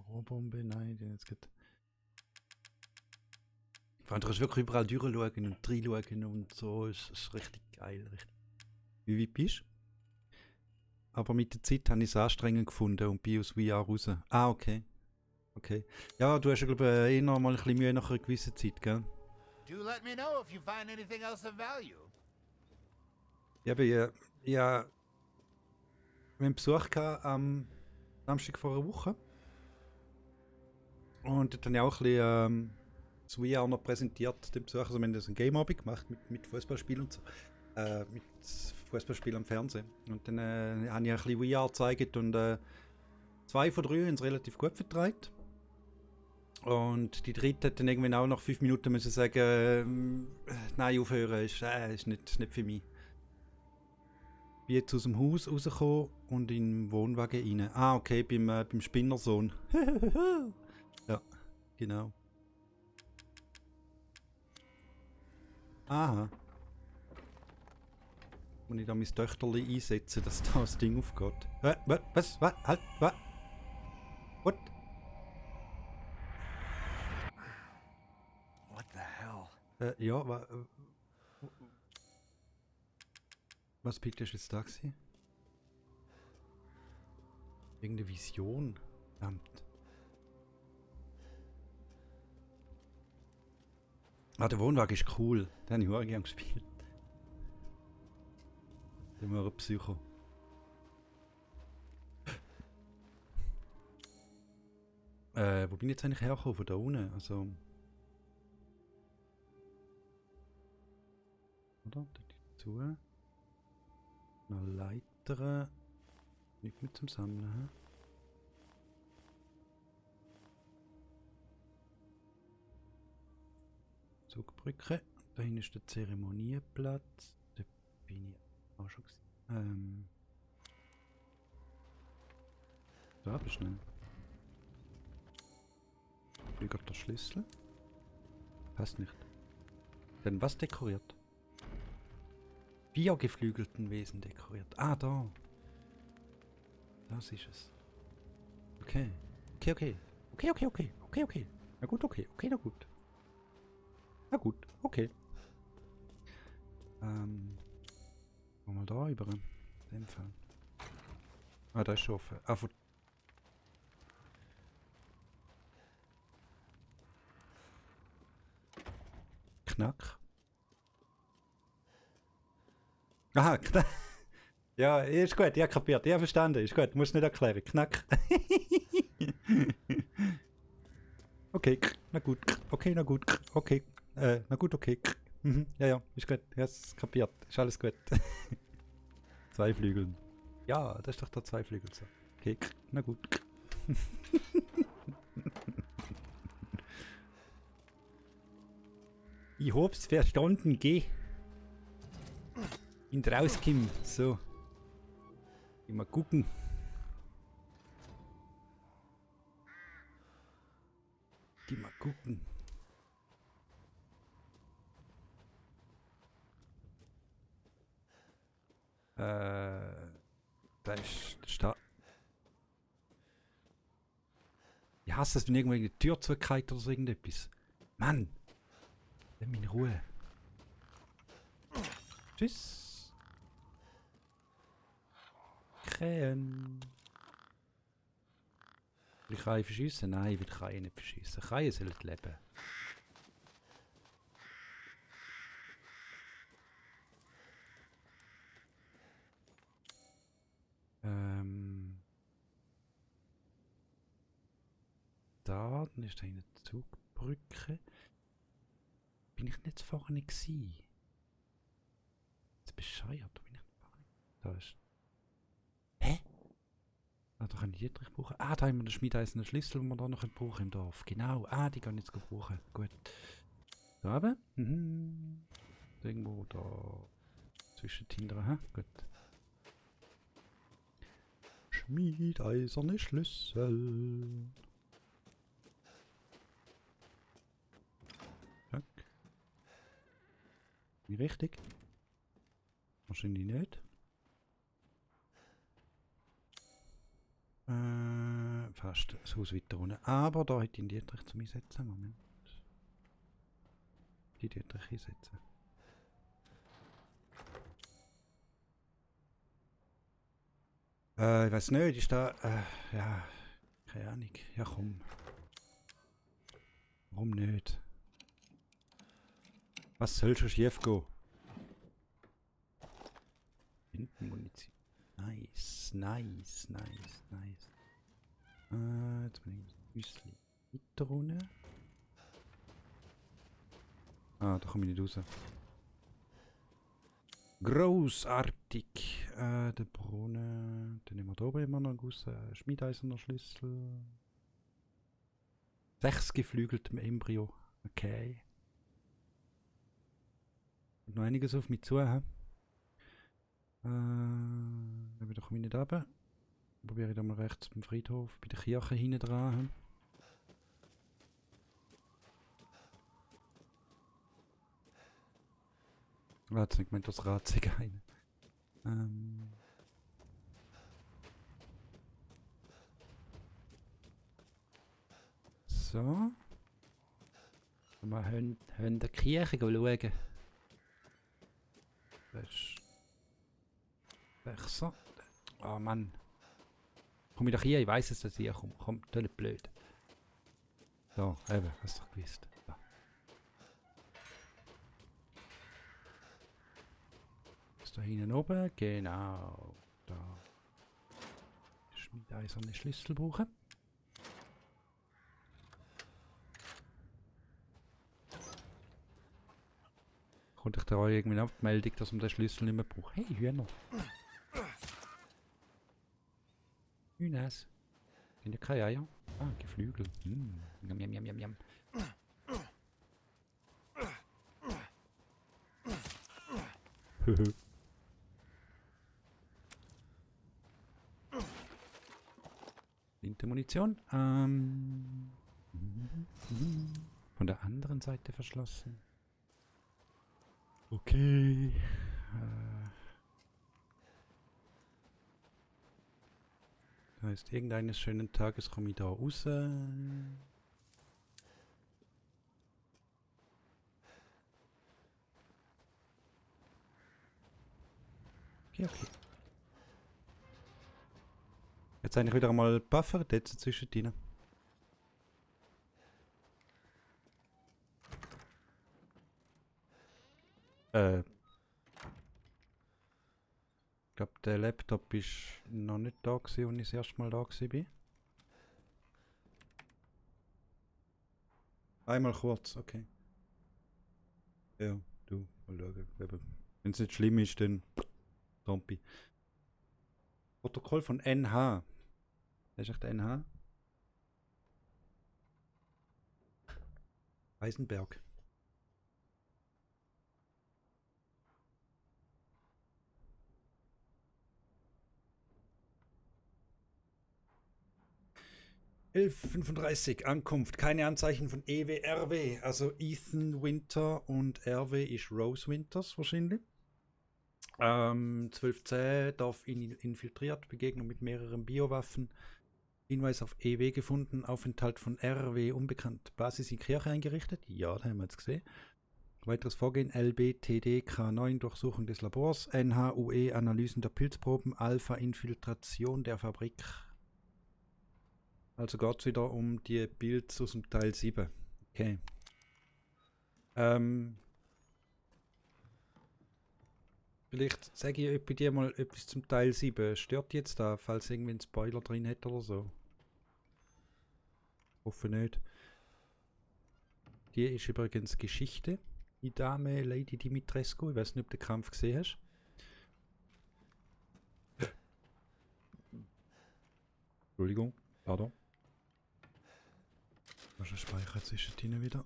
Rohrbombe, nein, den jetzt geht. Vor allem, du kannst wirklich überall durchschauen und reinschauen und so. Ist richtig geil. Richtig. Wie weit bist du? Aber mit der Zeit habe ich es anstrengend gefunden und bin aus VR raus. Ah, okay. Okay. Ja, du hast ja, glaube ich, noch mal ein bisschen Mühe nach einer gewissen Zeit, gell? Do let me know if you find anything else of value. Ja, aber ja, wir haben Besuch gehabt am Samstag vor einer Woche. Und dort habe ich auch ein bisschen das VR noch präsentiert, den Besuch. Also wir haben das ein Game-Abend gemacht mit Fußballspielen und so. Mit Fußballspielen am Fernsehen. Und dann habe ich ein bisschen VR gezeigt und 2 von 3 haben es relativ gut vertreibt. Und die dritte hat dann irgendwann auch nach 5 Minuten müssen sagen, nein, aufhören, ist nicht für mich. Ich bin jetzt aus dem Haus rausgekommen und in den Wohnwagen rein. Ah, okay, beim Spinnersohn. Ja, genau. Aha. Und ich da mein Töchterli einsetzen, dass da das Ding aufgeht. Was? Halt, was? What? What the hell? Ja, was bitte ist jetzt da gewesen? Irgendeine Vision? Verdammt. Ah, der Wohnwagen ist cool. Den habe ich auch gerne gespielt. Der war ein Psycho. Wo bin ich jetzt eigentlich hergekommen? Von da unten? Also. Oder? Dort dazu. Noch Leitern. Nicht mit zum Sammeln, hä? Zugbrücke. Da hinten ist der Zeremonienplatz. Da bin ich auch schon gewesen. Da bist du schnell. Wie geht der Schlüssel? Passt nicht. Denn was dekoriert? 4 geflügelten Wesen dekoriert. Ah, da. Das ist es. Okay. Okay. Na gut, okay. Na gut. Na gut, okay. Mal da über. In dem Fall. Ah, da ist schon offen. Ah, von Knack. Aha, Knack. Ja, ist gut, ja kapiert, ja verstanden, ist gut, muss nicht erklären. Knack. Okay, na gut, okay, na gut, okay, na gut, okay. Ja, ist gut, ja, ist kapiert, ist alles gut. 2 Flügeln. Ja, das ist doch der 2 Flügel so. Okay, na gut. Ich hab's verstanden, geh. In rauskommen, so. Mal gucken. Die mal gucken. Da ist da. Ich hasse es, wenn irgendwo eine Tür zugekriegt oder so irgendetwas. Mann! Lass mich in Ruhe. Tschüss. Krähen. Will ich Reihe verschiessen? Nein, ich will Reihe nicht verschiessen. Reihe sollen leben. Da, dann ist da eine Zugbrücke. Bin ich nicht vorne gewesen? Jetzt bescheuert, bin ich nicht vorne. Da ist. Hä? Ah, da kann ich Dietrich brauchen. Ah, da haben wir den schmiedeisenen Schlüssel, den wir da noch brauchen im Dorf. Genau. Ah, die kann ich jetzt brauchen. Gut. Da oben. Mhm. Irgendwo da zwischen den Hinteren. Hä? Gut. Schmiedeiserne Schlüssel. Zack. Wie richtig? Wahrscheinlich nicht. Fast das Haus weiter unten. Aber da hätte ich den Dietrich zum Einsetzen. Moment. Die Dietrich einsetzen. Ich weiß nicht, ist da. Ja, keine Ahnung. Ja, komm. Warum nicht? Was soll schon schief gehen? Hinten Munition. Nice, nice, nice, nice. Jetzt bin ich ein bisschen weiter runter. Ah, da komme ich nicht raus. Großartig. Der Brunnen. Den nehmen wir da oben immer noch raus. Schmiedeiserner Schlüssel. 6 geflügeltem Embryo. Okay. Und noch einiges auf mich zu, hä? Da komme ich nicht runter. Probiere ich da mal rechts beim Friedhof, bei der Kirche hinten dran. Ah, jetzt nicht gemeint, das Rad sei geil. So. Wir haben die Kirche schauen. Das ist besser. Oh Mann. Komm ich doch hier, ich weiss es, dass ich hier komme. Komm, das ist nicht blöd. So, eben, hast du doch gewusst. So. Ist da hinten oben? Genau. Da. Schmiedeiserne Schlüssel brauchen. Kommt ich da auch irgendwie eine Abmeldung, dass man den Schlüssel nicht mehr braucht? Hey, Hühner! Hühners. Sind ja keine Eier. Ah, Geflügel. Yum, yum, yum, yum, yum. Munition. Von der anderen Seite verschlossen. Okay. Das heißt, irgendeines schönen Tages komme ich da raus. Okay. Jetzt eigentlich wieder einmal Buffer, jetzt zwischen denen. Ich glaube, der Laptop ist noch nicht da gewesen, als ich das erste Mal da war. Einmal kurz, okay. Ja, du, mal schauen. Wenn es nicht schlimm ist, dann Tompi. Protokoll von NH. Das ist echt der NH? Eisenberg. .11:35 Ankunft. Keine Anzeichen von EW, RW. Also Ethan Winter und RW ist Rose Winters wahrscheinlich. 12:10 darf infiltriert. Begegnung mit mehreren Biowaffen. Hinweis auf EW gefunden. Aufenthalt von RW unbekannt. Basis in Kirche eingerichtet. Ja, da haben wir jetzt gesehen. Weiteres Vorgehen. LB, TD, K9 Durchsuchung des Labors. NHUE Analysen der Pilzproben. Alpha Infiltration der Fabrik. Also geht es wieder um die Builds aus dem Teil 7. Okay. Vielleicht sage ich bei dir mal etwas zum Teil 7. Stört jetzt da, falls irgendwie ein Spoiler drin hat oder so? Hoffe nicht. Die ist übrigens Geschichte. Die Dame Lady Dimitrescu. Ich weiß nicht, ob du den Kampf gesehen hast. Entschuldigung, pardon. Kannst du speichern zwischendrin wieder?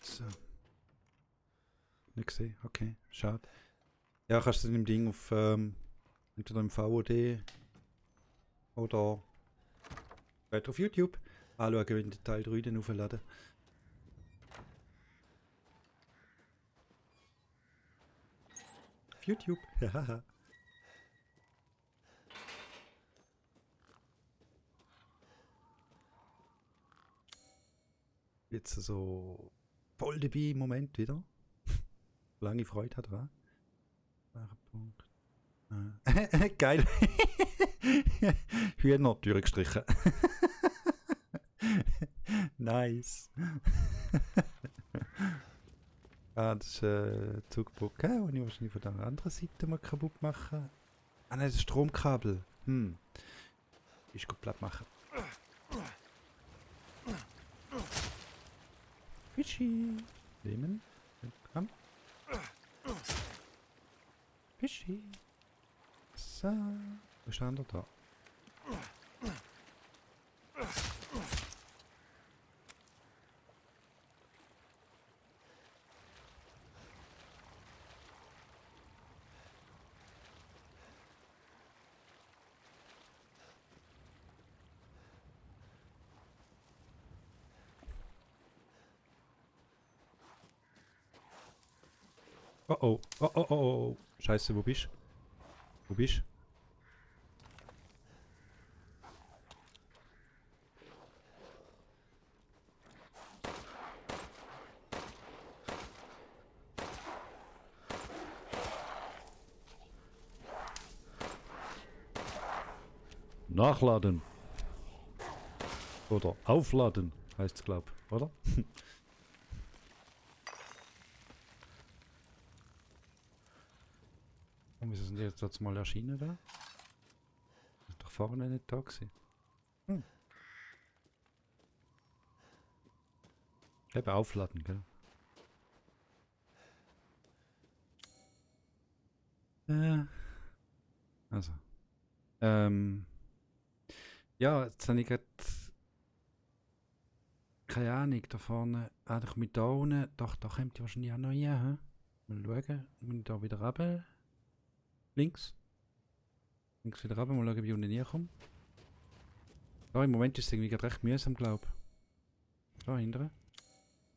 So. Nicht gesehen, okay, schade. Ja, kannst du dem Ding auf entweder im VOD oder später auf YouTube anschauen, wenn der Teil 3 dann aufladen. Auf YouTube, haha. Jetzt so voll dabei im Moment wieder. Lange Freude hat dran. Punkt. Geil. Hühner durchgestrichen. Nice. Das ist Zugbrücke, die ich wahrscheinlich von der anderen Seite mal kaputt machen. Ah nein, das ist Stromkabel. Ich gut platt machen. Fischi. Nehmen. Komm. Fischi. So. Wo ist der andere da? Oh oh, oh oh oh oh. Scheiße, wo bist du? Wo bist du? Nachladen. Oder aufladen, heißt es, glaub, oder? Und wieso sind die jetzt mal erschienen da? Ist doch vorne nicht da gewesen. Eben aufladen, gell? Also. Ja, jetzt habe ich gerade keine Ahnung, da vorne, eigentlich mit da unten, doch, da kommt die wahrscheinlich auch noch rein, hä? Mal schauen, wenn ich da wieder runter. Links. Links wieder runter, mal schauen, wie ich unten reinkomme. Da im Moment ist es irgendwie gerade recht mühsam, glaube ich. Da hinten.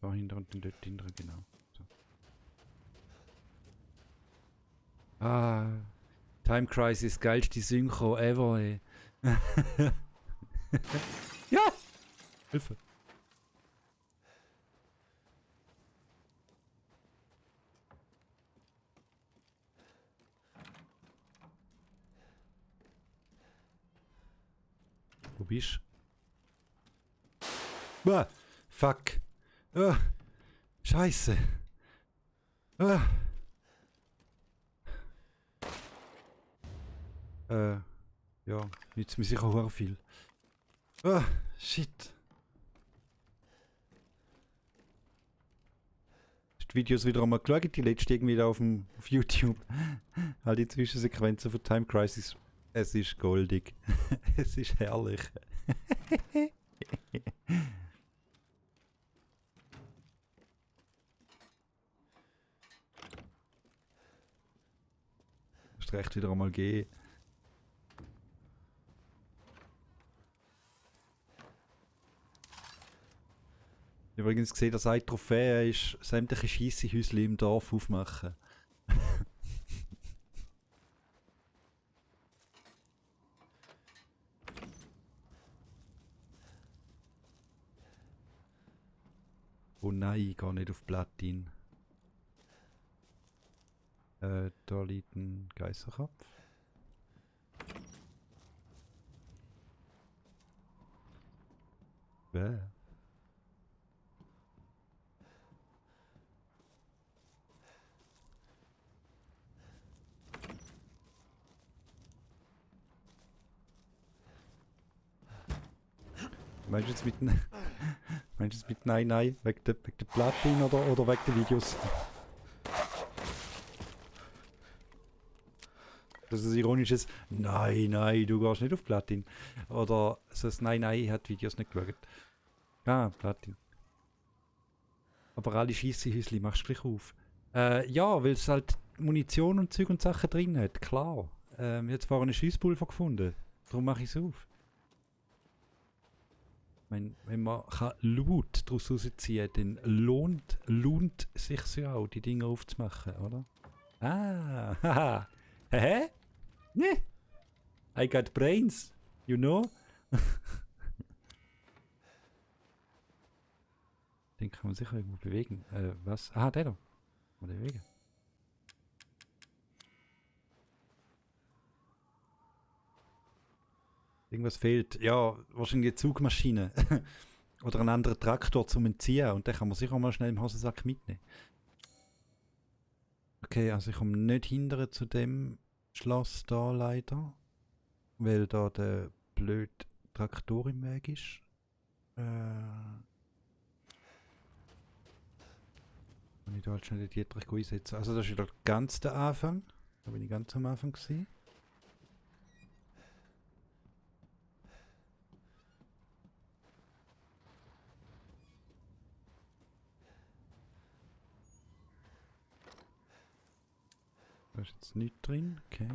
Da hinten und dann dort hinten, genau. So. Ah, Time Crisis, geilste Synchro ever, ey. Ja! Hilfe! Wo bist du? Ah, fuck! Scheiße! Ja, nützt mir sicher auch viel. Shit. Hast du die Videos wieder einmal geschaut? Die letzte irgendwie da auf YouTube. All die Zwischensequenzen von Time Crisis. Es ist goldig. Es ist herrlich. Musst recht wieder einmal gehen. Übrigens gesehen, dass eine Trophäe ist, sämtliche Scheissehäusle im Dorf aufmachen. Oh nein, ich gehe nicht auf Platin. Da liegt ein Geisserkopf. Wer? Meinst du jetzt mit Nein, wegen der Platin oder wegen der Videos? Das ist ein ironisches Nein, nein, du gehst nicht auf Platin. Oder so ein Nein, nein, ich habe die Videos nicht geschaut. Ah, Platin. Aber alle Scheisse-Häusli machst du gleich auf. Ja, weil es halt Munition und Zeug und Sachen drin hat, klar. Ich habe jetzt vorhin einen Schiesspulver gefunden. Darum mache ich es auf. Wenn man kann Loot daraus rausziehen kann, dann lohnt sich ja auch, die Dinge aufzumachen, oder? Ah, haha. Hä? Ne? I got brains, you know? Den kann man sicher irgendwo bewegen. Was? Ah, der da. Kann man den bewegen. Irgendwas fehlt. Ja, wahrscheinlich eine Zugmaschine. Oder ein anderer Traktor zum Entziehen. Und den kann man sicher mal schnell im Hosensack mitnehmen. Okay, also ich komme nicht hinterher zu dem Schloss da leider. Weil da der blöde Traktor im Weg ist. Und ich da halt schnell den Dietrich einsetzen. Also das ist wieder ganz der Anfang. Da bin ich ganz am Anfang gewesen. Da ist jetzt nichts drin, okay.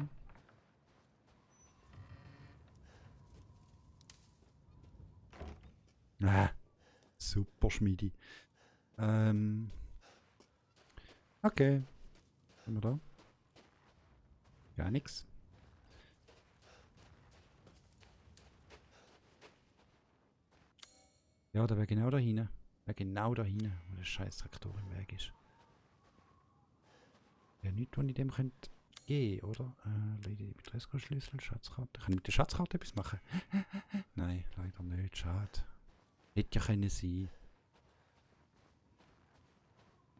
Ah, super Schmiedi. Okay. Was haben wir da? Gar nichts. Ja, der wäre genau da hinten. Wäre genau da hinten, wo der scheiß Traktor im Weg ist. Ja, nichts, was ich dem könnte geben, oder? Lady Petresco-Schlüssel, Schatzkarte. Kann ich mit der Schatzkarte etwas machen? Nein, leider nicht. Schade. Hätte ja können sein.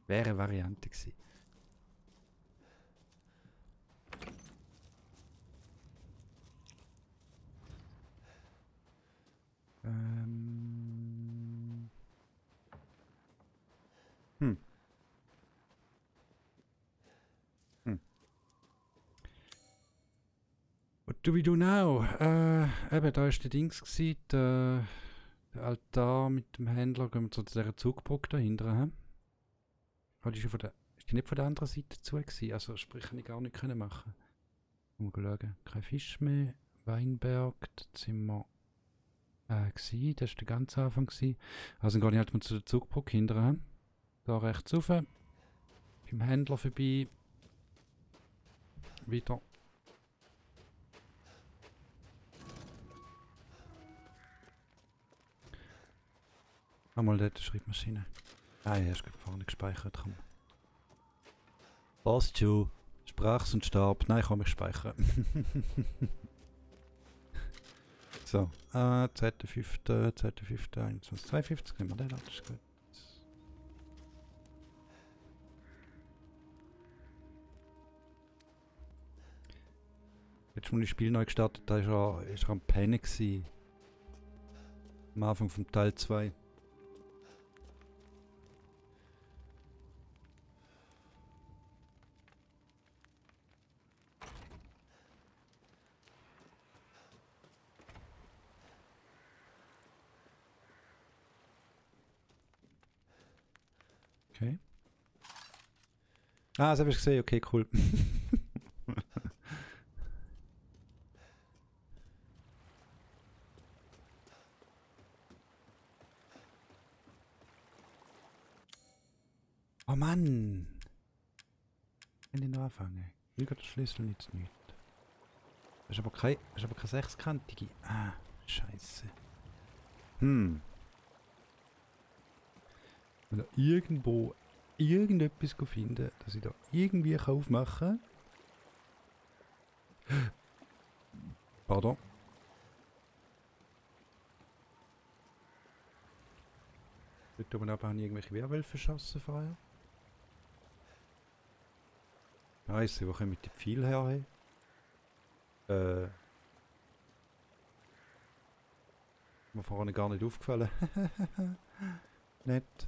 Wäre eine Variante gewesen. What do we do now? Eben, da war der Dings gsi, der Altar mit dem Händler. Gehen wir zu dieser Zugbrücke dahinter, hä? Oder ist die nicht von der anderen Seite zu gewesen? Also sprich, kann ich gar nicht können machen. Mal schauen. Kein Fisch mehr. Weinberg, da sind wir gsi. Das war der ganze Anfang gsi. Also dann gehe ich halt mal zu der Zugbrücke hinter, hä? Da rechts rauf. Beim Händler vorbei. Wieder. Einmal dort die Schreibmaschine. Ah ja, ist vorne gespeichert. Komm. Passt schon. Sprach's und starb. Nein, kann ich speichern. So, Z5, nehmen wir den, das ist gut. Jetzt, als ich das Spiel neu gestartet habe, war er am Pennen gewesen. Am Anfang vom Teil 2. Okay. Ah, das habe ich gesehen, okay, cool. Oh Mann! Ich kann noch anfangen. Ich will den Schlüssel nicht. Das ist aber keine sechskantige. Ah, scheiße. Wenn da irgendwo irgendetwas finden, dass ich da irgendwie aufmachen kann. Pardon. Dort oben aber habe ich irgendwelche Werwölfe verschossen vorher. Scheiße, wo kommen die Pfeile her? Mir vorne gar nicht aufgefallen. Nett.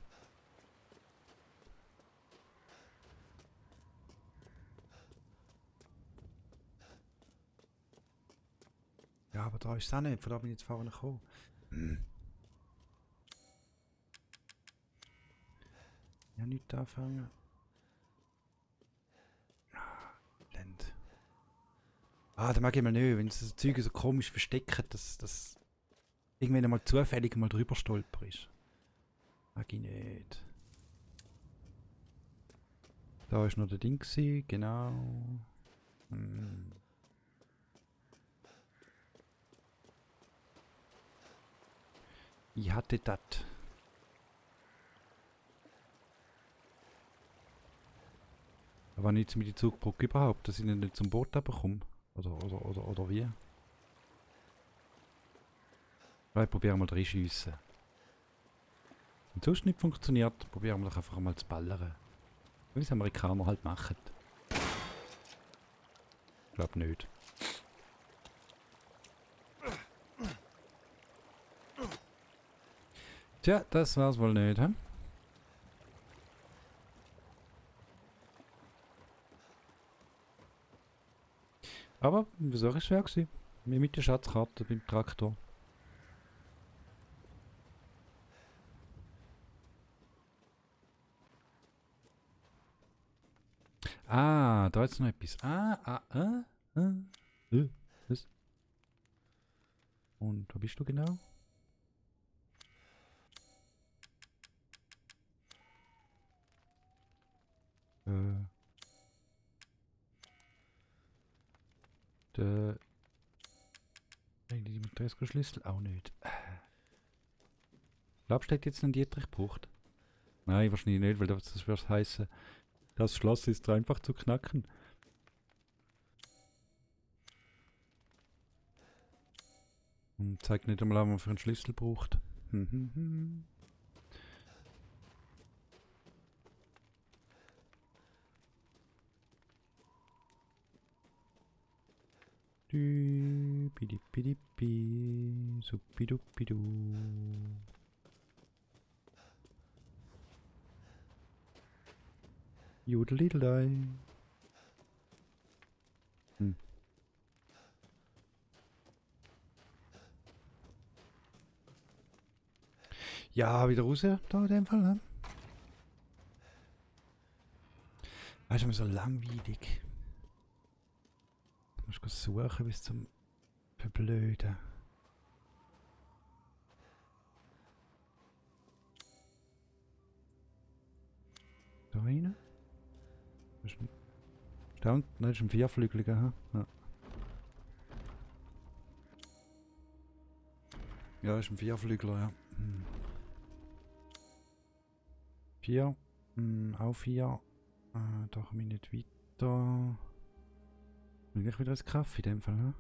Ja, aber da ist es auch nicht. Von da bin ich jetzt vorne gekommen. Ja, nicht anfangen. Blend. Da mag ich mal nicht, wenn das Zeug so komisch versteckt, dass irgendwann mal zufällig mal drüber stolper ist. Mag ich nicht. Da ist noch der Ding gewesen, genau. Ich hatte das. Aber nicht mit der Zugbrücke überhaupt, dass ich nicht zum Boot bekomme. Oder wie? Vielleicht probieren wir reinschiessen. Wenn es sonst nicht funktioniert, probieren wir doch einfach mal zu ballern. Wie es Amerikaner halt machen. Ich glaube nicht. Tja, das war's wohl nicht, hä? Aber, wieso ist es schwer gewesen? Mit der Schatzkarte beim Traktor. Ah, da ist noch etwas. Was? Und wo bist du genau? Der Dimitrescu-Schlüssel auch nicht. Glaubst du, hätte jetzt einen Dietrich gebraucht? Nein, wahrscheinlich nicht, weil das würde heißen, das Schloss ist einfach zu knacken. Und zeigt nicht einmal an, was man für einen Schlüssel braucht. Bidibidibi, suppidupidu. Jodelidelei. Ja, wieder raus, da in dem Fall, ne? Weißt du, so langweilig. Du musst suchen bis zum Verblöden. Da rein? Das ist ein... Nein, das ist ein Vierflügeliger, ha? Ja. Ja, das ist ein Vierflügler, ja. 4. Auch 4. Da komme ich nicht weiter. Will ich wieder ein Kaffee in dem Fall, ne?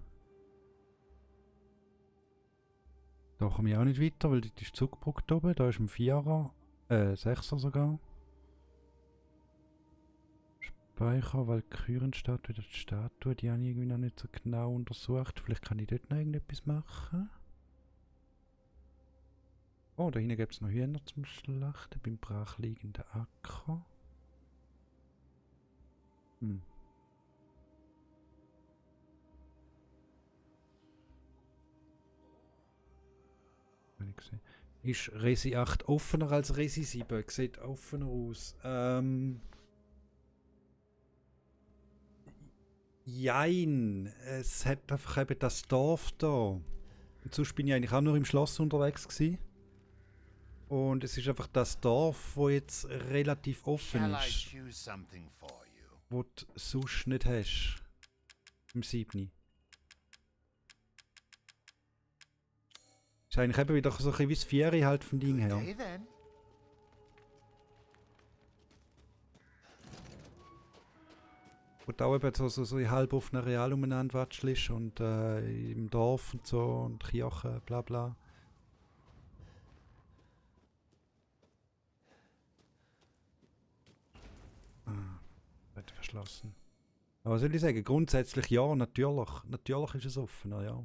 Da komme ich auch nicht weiter, weil dort ist die Zugbrücke oben. Da ist ein 4er. 6er sogar. Speicher, Valkyrenstatue, die Statue, die habe ich irgendwie noch nicht so genau untersucht. Vielleicht kann ich dort noch irgendetwas machen. Oh, da hinten gibt es noch Hühner zum Schlachten beim brachliegenden Acker. Ist Resi 8 offener als Resi 7? Sieht offener aus. Jein. Es hat einfach eben das Dorf da. Und sonst bin ich eigentlich auch nur im Schloss unterwegs gewesen. Und es ist einfach das Dorf, wo jetzt relativ offen Shall I ist. choose something for you? Wo du sonst nicht hast. Im 7. Ist eigentlich eben wieder so ein bisschen wie das 4 halt vom Ding her. Okay then. Wo du auch eben so halb auf einer Real umeinander watschelst und im Dorf und so und Kirche, bla bla. Wird verschlossen. Aber was soll ich sagen? Grundsätzlich ja, natürlich. Natürlich ist es offener, ja.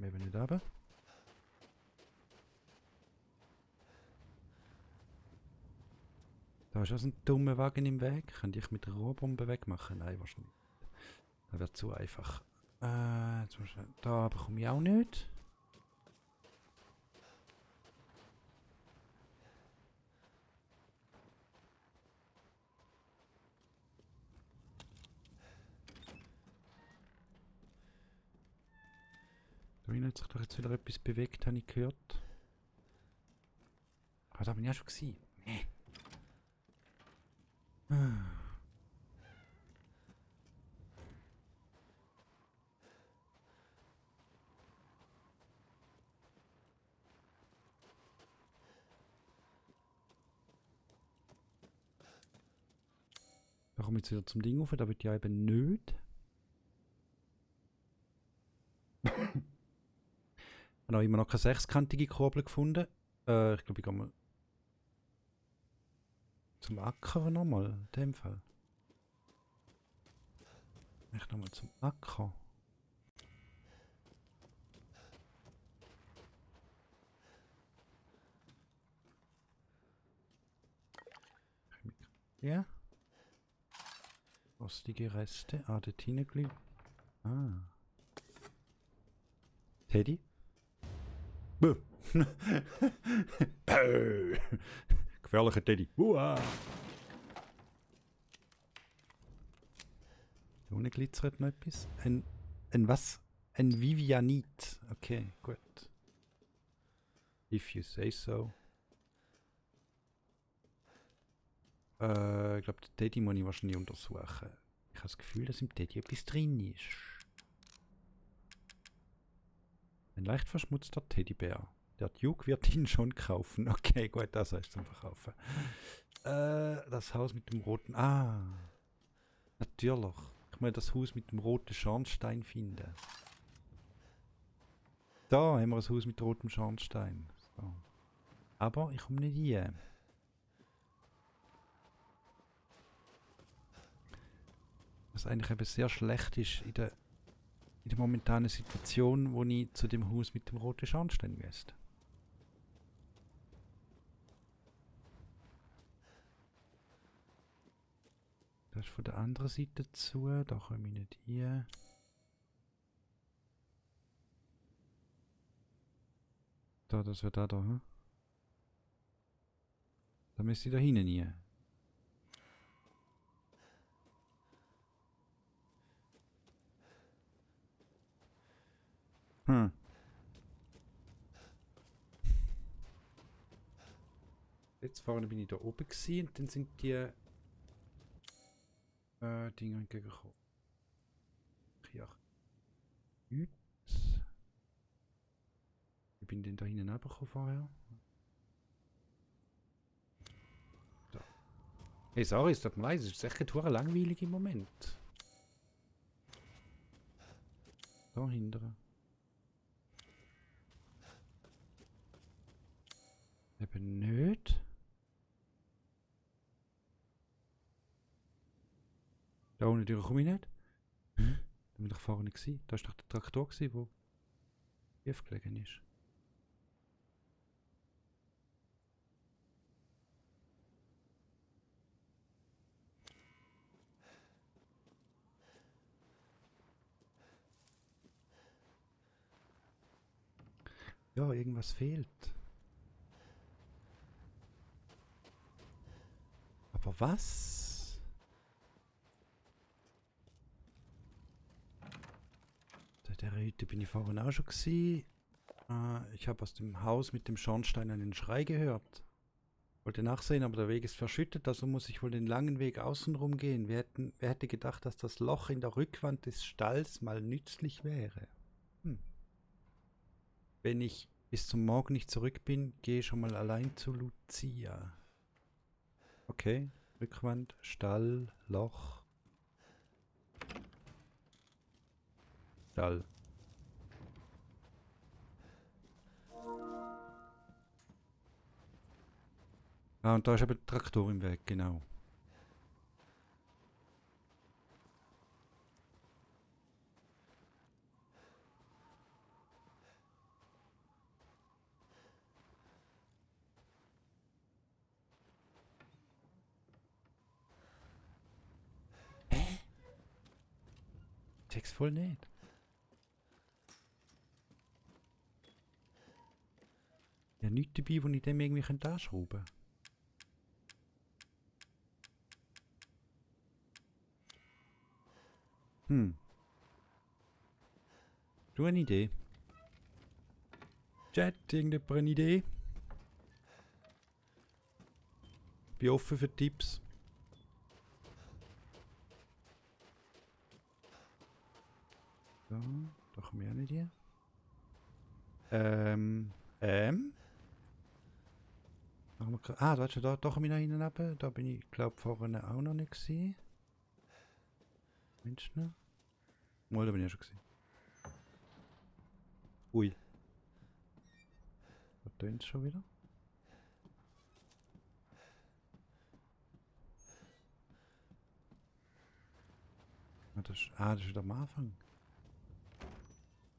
komm eben nicht runter. Da ist also ein dummer Wagen im Weg. Könnte ich mit der Rohrbombe wegmachen? Nein, wahrscheinlich nicht. Das wäre zu einfach. Jetzt muss ich, da bekomme ich auch nicht. Da hinten hat sich doch jetzt wieder etwas bewegt, habe ich gehört. Aber da bin ich ja schon gewesen. Nee. Da komme ich jetzt wieder zum Ding rauf, da wird ja eben nicht. Ich habe auch immer noch keine sechskantige Kurbel gefunden. Ich glaube, ich gehe mal zum Acker nochmal, in dem Fall. Ich nochmal zum Acker. Ja. Rostige Reste. Ah, dort hinten. Ah. Teddy? Buh. Gefährlicher Teddy. Uah. Da unten glitzert noch etwas. Ein was? Ein Vivianit. Okay, gut. If you say so. Ich glaube, den Teddy muss ich wahrscheinlich untersuchen. Ich habe das Gefühl, dass im Teddy etwas drin ist. Ein leicht verschmutzter Teddybär. Der Duke wird ihn schon kaufen. Okay, gut, das heißt zum Verkaufen. Das Haus mit dem roten... Ah, natürlich. Ich muss das Haus mit dem roten Schornstein finden. Da haben wir ein Haus mit rotem Schornstein. So. Aber ich komme nicht hier. Was eigentlich eben sehr schlecht ist in der momentanen Situation, wo ich zu dem Haus mit dem roten Schornstein müsste. Das ist von der anderen Seite zu, da komme ich nicht hier. Da, das wird da, hm? Da müsste ich da hinten hier. Jetzt vorne bin ich da oben gewesen und dann sind die Dinger entgegengekommen. Ja. Ich bin den da hinten abgekommen vorher. Da. Hey, sorry, es tut mir leid, es ist echt total langweilig im Moment. Da hinten. Eben nicht. Da ohne Tür komme ich nicht. Da bin ich vorne gewesen. Da war doch der Traktor, der tief gelegen ist. Ja, irgendwas fehlt. Aber was? Der Hütte bin ich vorhin auch schon gewesen. Ich habe aus dem Haus mit dem Schornstein einen Schrei gehört. Wollte nachsehen, aber der Weg ist verschüttet, also muss ich wohl den langen Weg außenrum gehen. Wer hätte gedacht, dass das Loch in der Rückwand des Stalls mal nützlich wäre? Wenn ich bis zum Morgen nicht zurück bin, gehe ich schon mal allein zu Lucia. Okay, Rückwand, Stall, Loch. Stall. Ah, und da ist eben der Traktor im Weg, genau. check's voll nicht. Ja, nichts dabei, wo ich dem irgendwie anschrauben könnte. Du eine Idee? Chat, irgendjemand eine Idee? Bin offen für Tipps. So, doch mehr nicht hier. Ah, da ist ja da doch wieder hinten runter. Da bin ich, glaube vorne auch noch nicht gewesen. Mensch, ne? Mal, da bin ich ja schon gewesen. Ui. Da tönt es schon wieder. Das ist wieder am Anfang.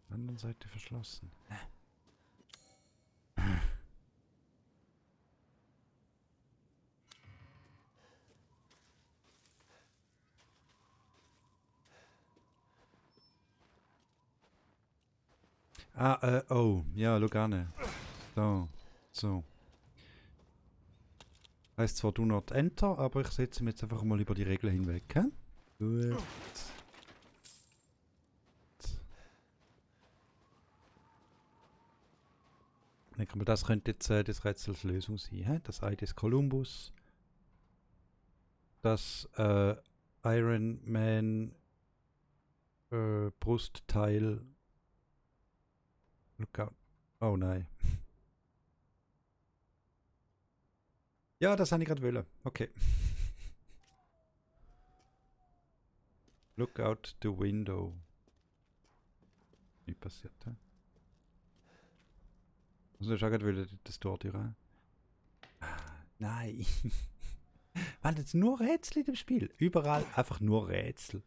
Anderen Seite verschlossen. Oh, ja, schau gerne. So. Heißt zwar do not enter, aber ich setze mir jetzt einfach mal über die Regeln hinweg, hä? Gut. Ich denke mal, das könnte jetzt des Rätsels Lösung sein, hä? Das Ei des Columbus. Das Iron Man Brustteil. Lookout. Oh nein. Ja, das habe ich gerade wollen. Okay. Look out the window. Nicht passiert, hä? Also, du hast auch gerade das Tor durch. Nein. Waren jetzt nur Rätsel in dem Spiel? Überall einfach nur Rätsel.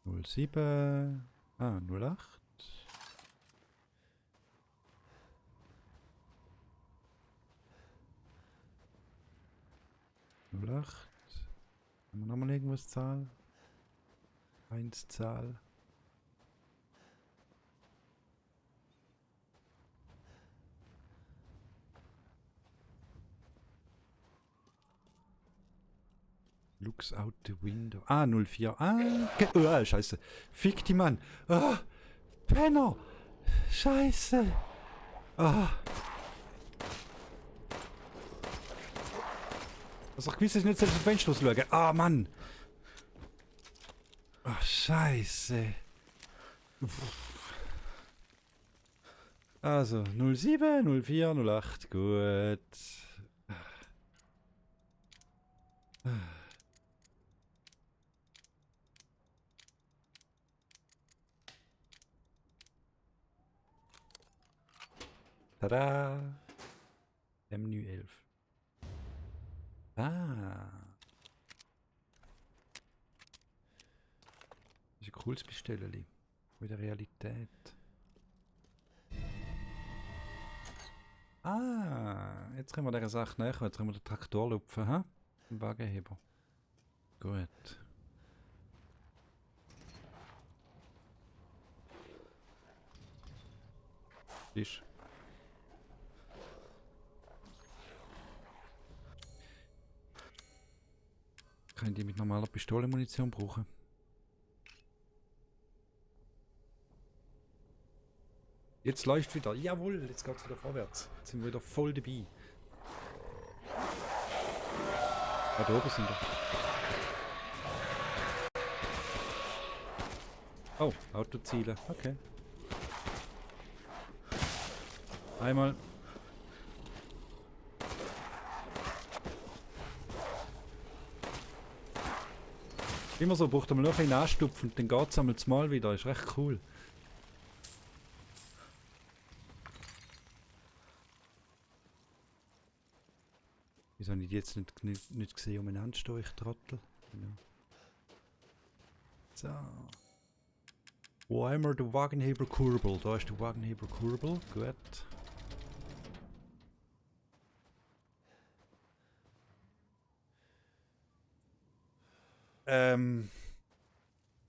Null 07. 08. Haben wir nochmal irgendwas Zahl? 1 Zahl. Looks out the window. 04. Okay. Scheiße. Fick die Mann. Penner. Scheiße. Was auch gewiss ist, nicht selbst auf den Fenster schauen. Mann. Scheiße. Also, 07, 04, 08. Gut. Tada! Menü 11. Das ist ein cooles Bestellerli. Mit der Realität. Jetzt können wir dieser Sache näher. Jetzt können wir den Traktor lupfen, hä? Im Wagenheber. Gut. Ist. Kann die mit normaler Pistolenmunition brauchen? Jetzt läuft wieder. Jawohl, jetzt geht es wieder vorwärts. Jetzt sind wir wieder voll dabei. Da oben sind wir. Oh, Autoziele. Okay. Einmal. Immer so, braucht man noch ein bisschen anstupfen und dann geht es einmal zumal wieder. Ist recht cool. Wieso habe ich die jetzt nicht gesehen, umeinander stehen, ich Trottel? Genau. So. Wo haben wir den Wagenheber-Kurbel? Da ist der Wagenheber-Kurbel. Gut.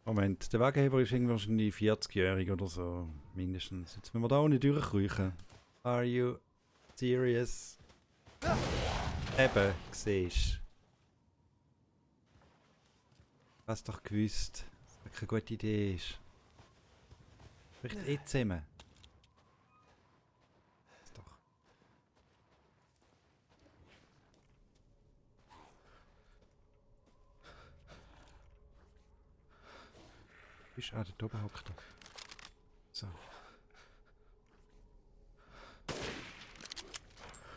Moment, der Wagenheber ist irgendwie wahrscheinlich 40-jährig oder so. Mindestens. Jetzt müssen wir da auch nicht durchkriechen. Are you serious? Eben, siehst. Du hast doch gewusst, dass das keine gute Idee ist. Bricht eh zusammen. Ist doch. Ist da oben hockt er. So.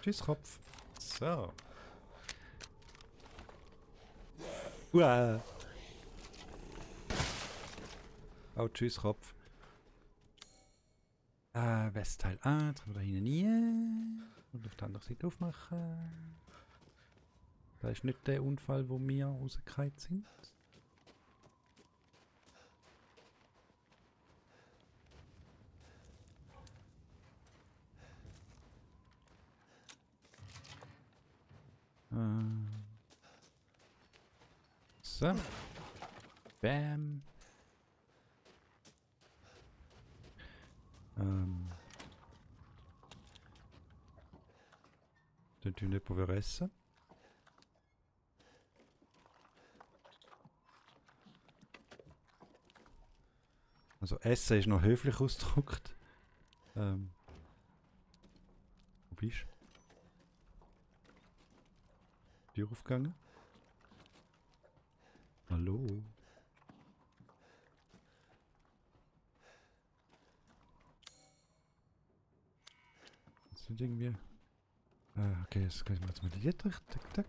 Tschüss, Kopf. So. Uah. Oh, tschüss, Kopf. Westteil A, jetzt können wir da hinten nie. Und auf der anderen Seite aufmachen. Da ist nicht der Unfall, wo wir rausgefallen sind. So. Bam. Dann tun wir nicht essen. Also Essen ist noch höflich ausgedrückt. Wo bist du? Tür aufgegangen? Hallo? Das sind irgendwie... okay, jetzt gehen wir jetzt mal die Dietrich. Tack, tack.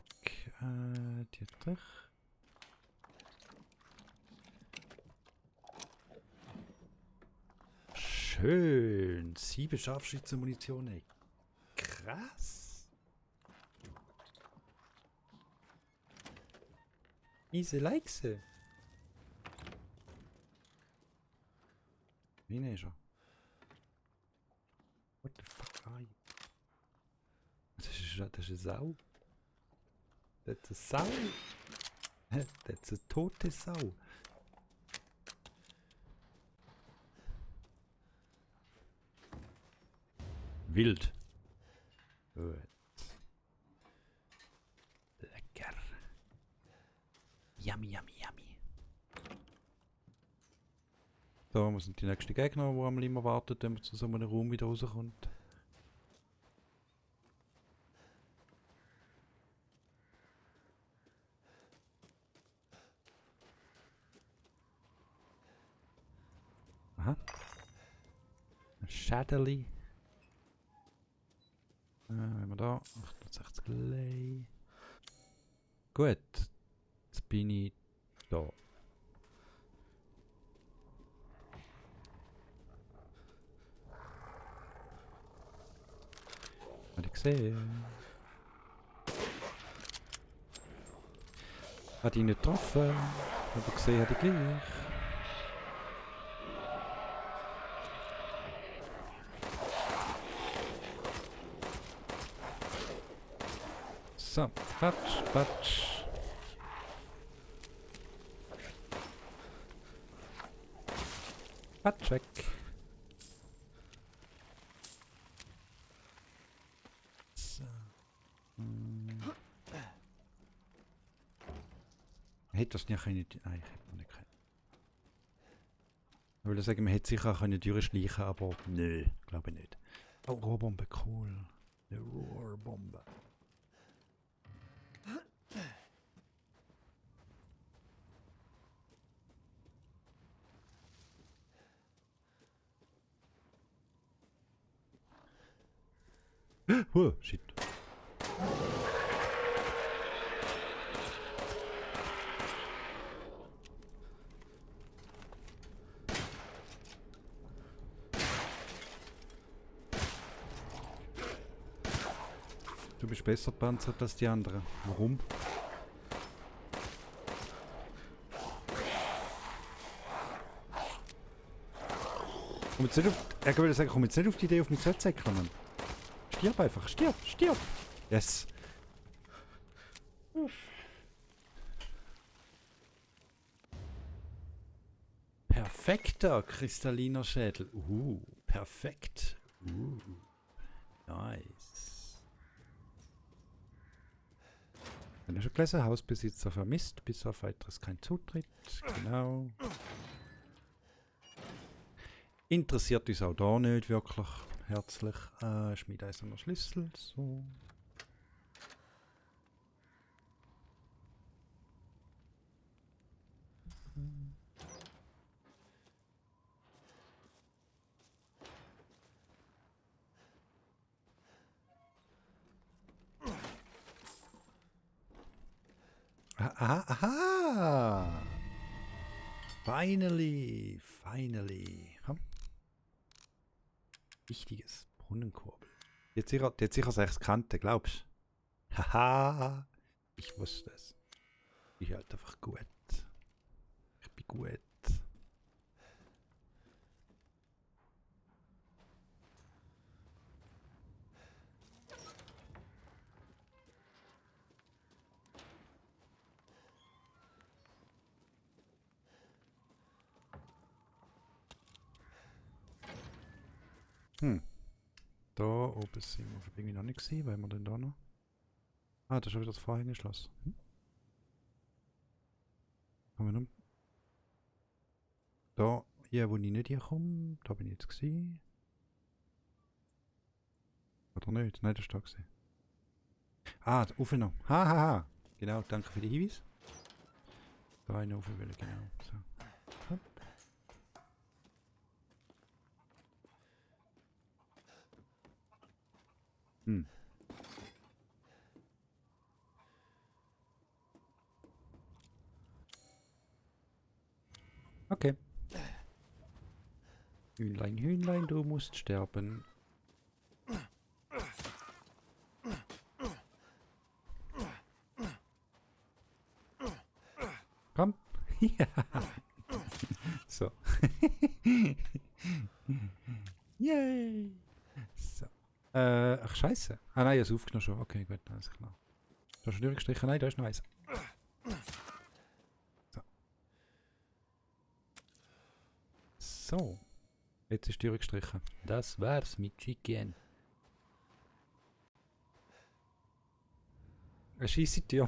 Dietrich. Schön. 7 Scharfschützenmunition, ey. Krass. Easy likes. Wie ist er? What the fuck are you? Das ist eine Sau. Das ist eine Sau. Das ist eine tote Sau. Wild. Gut. Lecker. Yummy, yummy, yummy. So, was sind die nächsten Gegner, wo man immer wartet, wenn man zu so einem Raum wieder rauskommt? Aha. Ein Schädeli. Wenn wir da 68 Lei. Gut. Jetzt bin ich da. Hat ich gesehen. Hat ihn nicht getroffen. Aber gesehen hat ich gleich. So, patsch, patsch. Patsch weg. So. Hätte das nicht können. Nein, ich hätte nicht können. Ich würde sagen, man hätte sicher auch können durchschleichen, aber nö, glaube ich nicht. Oh, Rohrbombe, cool. Eine Rohrbombe. Oh, shit. Du bist besser gepanzert als die anderen. Warum? Komm jetzt nicht auf, ich würde sagen, komm jetzt nicht auf die Idee, auf mich zu zäckeln, Mann. Stirb einfach, stirb, stirb. Yes. Perfekter kristalliner Schädel. Perfekt. Nice. Wenn du schon gelesen, Hausbesitzer vermisst, bis auf weiteres kein Zutritt. Genau. Interessiert uns auch da nicht wirklich herzlich. Schmiedeiserner Schlüssel. So. Aha! Finally! Hm? Wichtiges. Brunnenkurbel. Jetzt sicher 6 Kanten, glaubst du? Haha! Ich wusste es. Ich halt einfach gut. Ich bin gut. Da oben sind wir irgendwie noch nicht gewesen, weil wir denn da noch? Ah, da ist schon wieder das Vorhängeschloss. Haben wir noch? Da, hier wo ich nicht herkomme, da bin ich jetzt gewesen. Oder nicht? Nein, das ist da gewesen. Ah, rauf noch. Ha. Genau, danke für den Hinweis. Da eine rauf will, genau. So. Hopp. Okay. Hühnlein, Hühnlein, du musst sterben. Komm. Ja. So. Yay. So. Ach, scheiße. Ah nein, er ist aufgenommen schon. Okay, gut, alles klar. Da ist schon durchgestrichen. Nein, da ist noch eins. So. Jetzt ist durchgestrichen. Das war's mit Chicken. Eine scheisse Tür.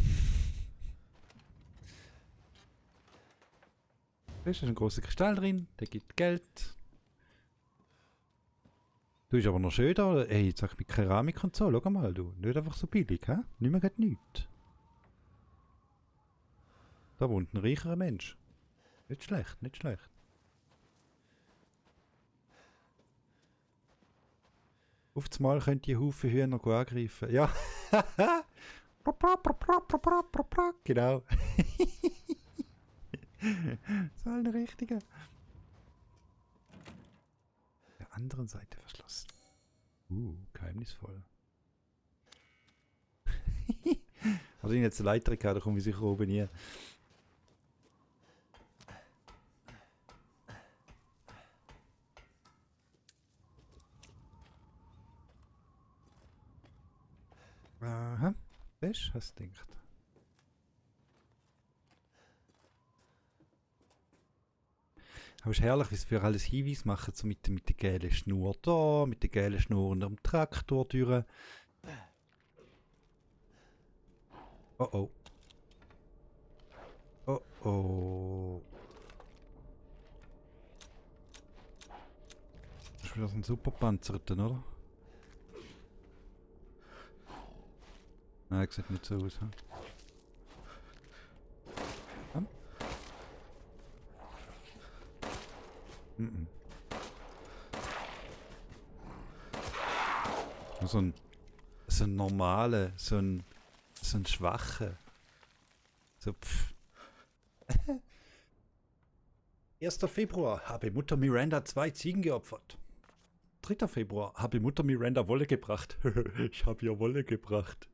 Da ist ein großer Kristall drin, der gibt Geld. Du bist aber noch schön da. Ey, jetzt sag ich mit Keramik und so. Schau mal, du. Nicht einfach so billig, hä? Nicht mehr geht nichts. Da wohnt ein reicherer Mensch. Nicht schlecht, nicht schlecht. Auf das Mal könnt ihr Haufen Hühner angreifen. Ja. Genau. Das ist eine richtige. Der anderen Seite verschlossen. Geheimnisvoll. Also ich jetzt eine Leiter gehabt, da komme ich sicher oben hier. Aha, das hast du gedacht. Aber es ist herrlich, wie sie für alles Hinweis machen, so mit der gelben Schnur da, mit der gelben Schnur unter dem Traktor durch. Oh oh. Oh oh. Das ist wieder so ein super Panzerten, oder? Nein, sieht nicht so aus. Hm? So ein normaler, so ein schwacher. So pff. 1. Februar habe Mutter Miranda 2 Ziegen geopfert. 3. Februar habe Mutter Miranda Wolle gebracht. Ich habe ihr Wolle gebracht.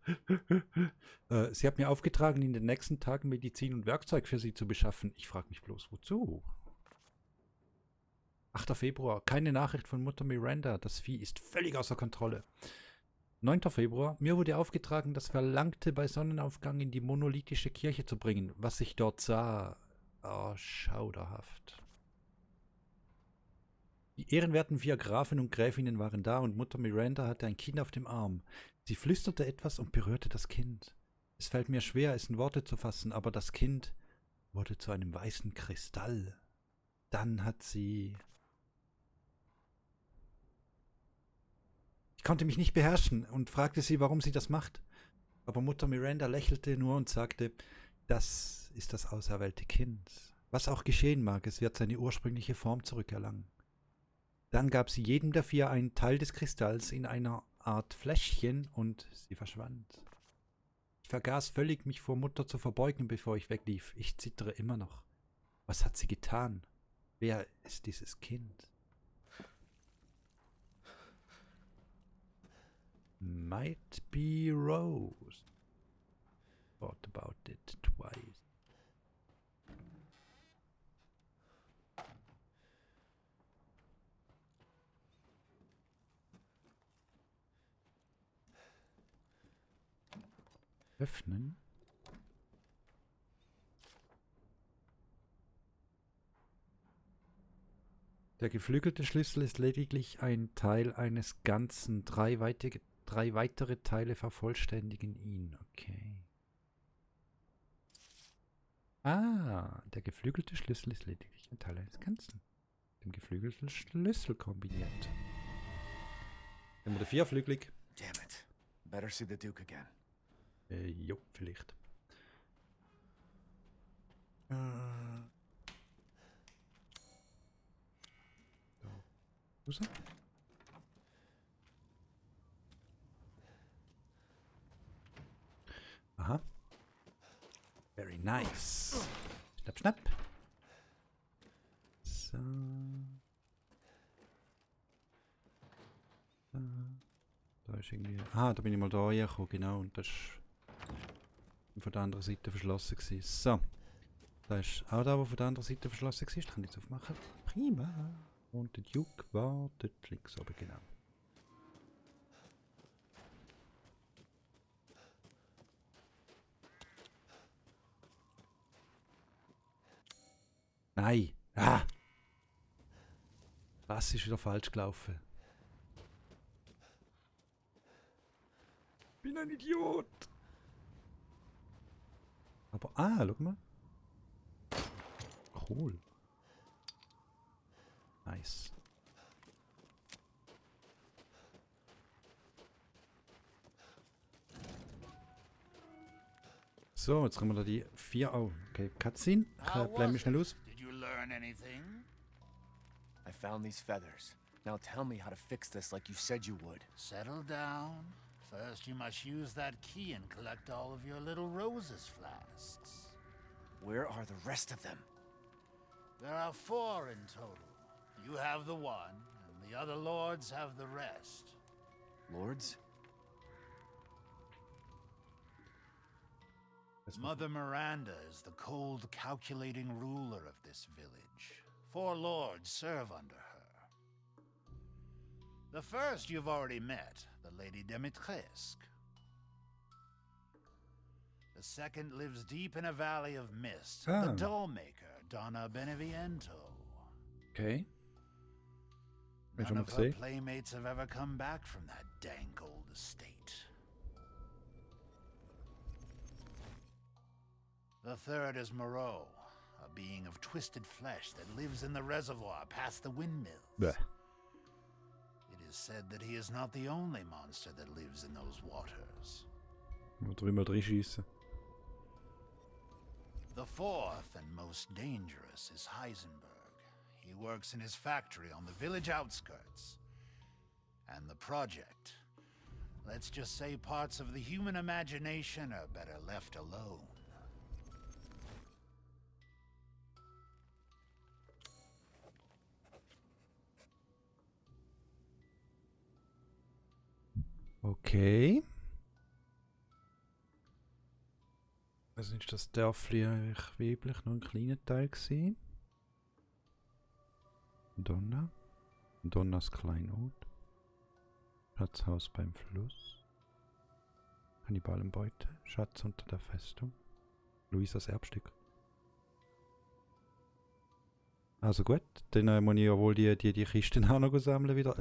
Sie hat mir aufgetragen, in den nächsten Tagen Medizin und Werkzeug für sie zu beschaffen. Ich frage mich bloß, wozu? 8. Februar. Keine Nachricht von Mutter Miranda. Das Vieh ist völlig außer Kontrolle. 9. Februar. Mir wurde aufgetragen, das Verlangte bei Sonnenaufgang in die monolithische Kirche zu bringen. Was ich dort sah, schauderhaft. Die ehrenwerten 4 Grafen und Gräfinnen waren da und Mutter Miranda hatte ein Kind auf dem Arm. Sie flüsterte etwas und berührte das Kind. Es fällt mir schwer, es in Worte zu fassen, aber das Kind wurde zu einem weißen Kristall. Dann hat sie... Ich konnte mich nicht beherrschen und fragte sie, warum sie das macht. Aber Mutter Miranda lächelte nur und sagte, das ist das auserwählte Kind. Was auch geschehen mag, es wird seine ursprüngliche Form zurückerlangen. Dann gab sie jedem der 4 einen Teil des Kristalls in einer Art Fläschchen und sie verschwand. Ich vergaß völlig, mich vor Mutter zu verbeugen, bevor ich weglief. Ich zittere immer noch. Was hat sie getan? Wer ist dieses Kind? Might be Rose. Thought about it twice. Öffnen. Der geflügelte Schlüssel ist lediglich ein Teil eines Ganzen. 3 weitere Teile vervollständigen ihn. Okay. Der geflügelte Schlüssel ist lediglich ein Teil eines Ganzen. Dem geflügelten Schlüssel kombiniert. Haben wir den 4 flügelig? Damn it. Better see the Duke again. Jo, vielleicht. Wo ist er? Aha. Very nice. Schnapp, schnapp. So. Da ist irgendwie... da bin ich mal da reingekommen, genau. Und das ist von der anderen Seite verschlossen gewesen. So. Da ist auch da, wo von der anderen Seite verschlossen war. Kann ich jetzt aufmachen. Prima. Und der Duke wartet links oben, genau. Nein. Das ist wieder falsch gelaufen. Ich bin ein Idiot. Aber, schau mal. Cool. Nice. So, jetzt haben wir da die 4. Oh, okay. Cutscene. Bleiben wir schnell los. Did you learn anything? I found these feathers. Now tell me how to fix this like you said you would. Settle down. First, you must use that key and collect all of your little roses flasks. Where are the rest of them? There are 4 in total. You have the one, and the other lords have the rest. Lords? Mother Miranda is the cold, calculating ruler of this village. 4 lords serve under her. The first you've already met, the Lady Dimitrescu. The second lives deep in a valley of mist, the dollmaker, Donna Beneviento. Okay. None of her playmates have ever come back from that dank old estate. The third is Moreau, a being of twisted flesh that lives in the reservoir past the windmills. Blech. It is said that he is not the only monster that lives in those waters. The fourth and most dangerous is Heisenberg. He works in his factory on the village outskirts. And the project. Let's just say parts of the human imagination are better left alone. Okay. Also ist das Dörfli eigentlich weiblich nur ein kleiner Teil gewesen. Donna. Donnas Kleinod. Schatzhaus beim Fluss. Kannibalenbeute. Schatz unter der Festung. Luisas Erbstück. Also gut, dann muss ich ja wohl die Kisten auch noch sammeln wieder.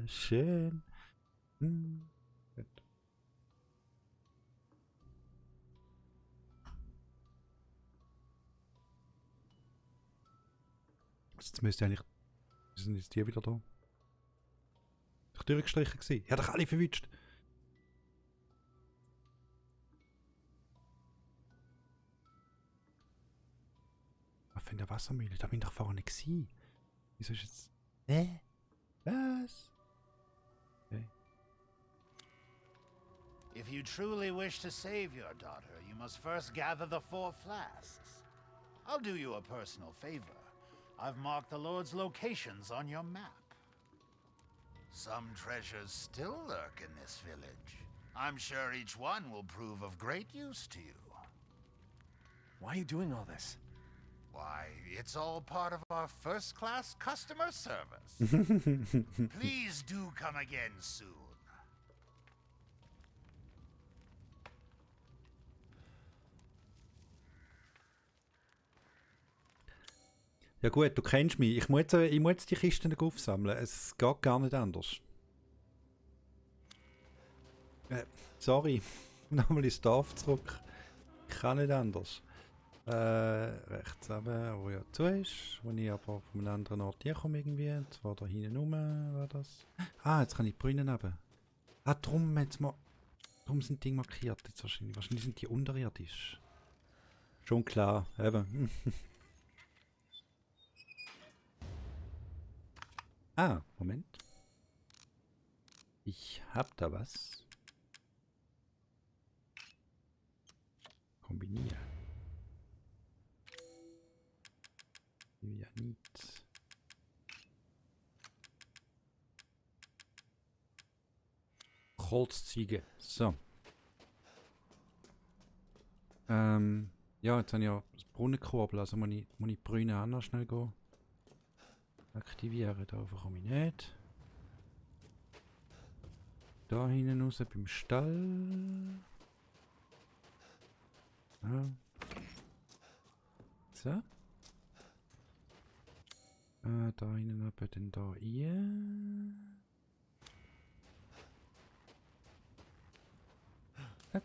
Schön. Gut. Jetzt müsste eigentlich... Sind jetzt die wieder da? Ist durchgestrichen gewesen? Ja, doch alle verwünscht. Was für eine Wassermühle? Da bin ich doch vorher nicht gewesen. Wieso ist jetzt... Was? Okay. If you truly wish to save your daughter, you must first gather the 4 flasks. I'll do you a personal favor. I've marked the Lord's locations on your map. Some treasures still lurk in this village. I'm sure each one will prove of great use to you. Why are you doing all this? Why, it's all part of our first-class customer service. Please do come again soon. Ja gut, du kennst mich. Ich muss jetzt die Kisten aufsammeln. Es geht gar nicht anders. Sorry. Nochmal ins Dorf zurück. Ich kann nicht anders. Rechts runter, wo ja zu ist. Wo ich aber von einem anderen Ort hier komme irgendwie. Und zwar da hinten rum war das. Ah, jetzt kann ich die Brünnen runter. Ah, drum sind die markiert jetzt wahrscheinlich. Wahrscheinlich sind die unterirdisch. Schon klar, eben. Ah, Moment. Ich hab da was. Kombinieren. Ja, nicht. Holzziege. So. Ja, jetzt habe ich ja das Brunnenkurbel, also muss ich die Brüne auch noch schnell gehen. Aktivieren, da komme ich nicht. Da hinten raus beim Stall. Ja. So. Da hinten aber dann da hier. Zack.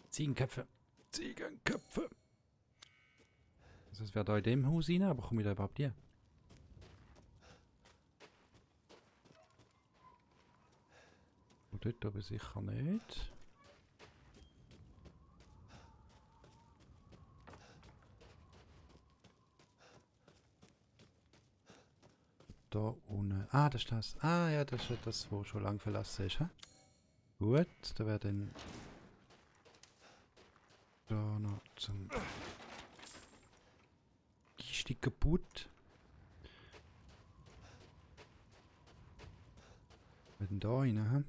Ziegenköpfe. Ziegenköpfe. Also es wäre da in dem Haus rein, aber komme ich da überhaupt hier? Und dort aber sicher nicht. Da unten. Ah, das ist das. Ah ja, das ist das, wo schon lang verlassen ist. He? Gut, da wäre dann da noch zum Kiste kaputt. Was denn da rein, hä?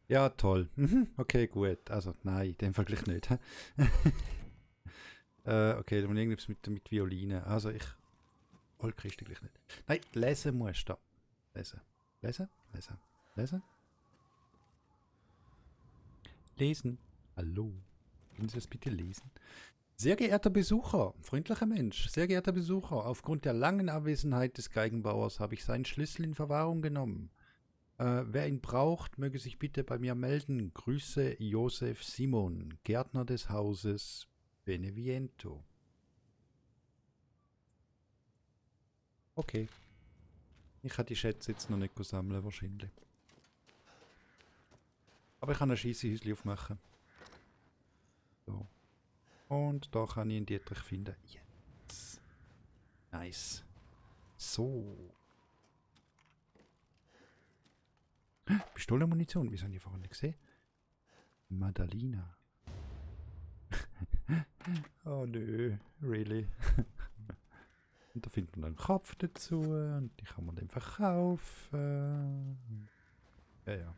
Ja, toll. Okay, gut. Also, nein, in dem Fall gleich nicht. Okay, da muss irgendwas mit Violine. Also, ich hol die Kiste gleich nicht. Nein, lesen musst du. Lesen. Lesen, lesen, lesen. Lesen. Hallo. Können Sie das bitte lesen? Sehr geehrter Besucher, freundlicher Mensch, sehr geehrter Besucher, aufgrund der langen Abwesenheit des Geigenbauers habe ich seinen Schlüssel in Verwahrung genommen. Wer ihn braucht, möge sich bitte bei mir melden. Grüße Josef Simon, Gärtner des Hauses Beneviento. Okay. Ich kann die Schätze jetzt noch nicht sammeln, wahrscheinlich. Aber ich kann ein Scheissehäuschen aufmachen. So. Und da kann ich einen Dietrich finden. Jetzt. Nice. So. Pistolenmunition. Wieso habe ich vorhin nicht gesehen? Madalina. Oh nö. Really? Und da findet man einen Kopf dazu und die kann man dann verkaufen. Ja, ja.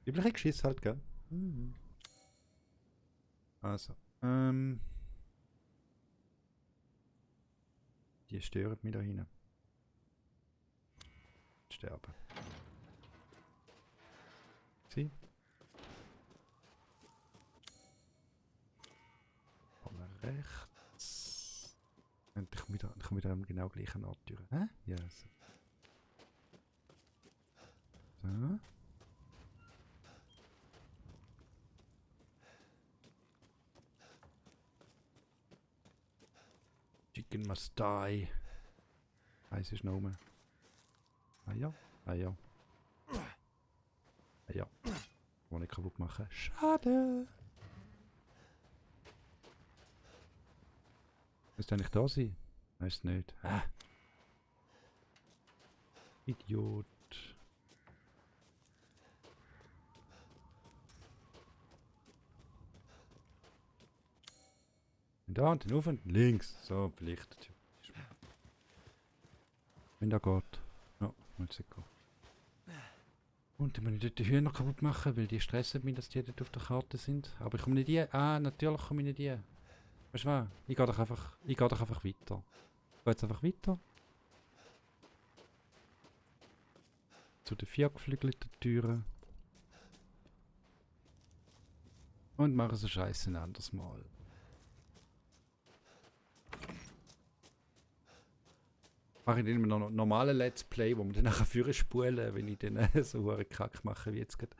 Übliche Geschiss halt, gell? Mhm. Also, die stören mich da hinten. Sterben. Sie? Von rechts. Und ich komme wieder am genau gleichen Ort durch. Hä? Ja, so. So. Chicken must die. Eins ist noch mehr. Ah ja, ah ja. Ah ja. Kann man nicht kaputt machen. Schade. Müsste eigentlich da sein? Weiß nicht. Ah. Idiot. Und da und den auf und links. So, vielleicht. Wenn da geht. Ja, muss ich gehen. Und ich muss nicht die Hühner kaputt machen, weil die stressen mich, dass die dort auf der Karte sind. Aber ich komme nicht hier. Ah, natürlich komme ich nicht hier. Weißt du was? Ich gehe doch einfach weiter. Ich gehe jetzt einfach weiter. Zu den 4 geflügelten Türen. Und mache so Scheiße ein anderes Mal. Mache ich dann immer noch normalen Let's Play, wo wir dann nachher führen spulen, wenn ich dann so einen Kack mache wie jetzt gerade.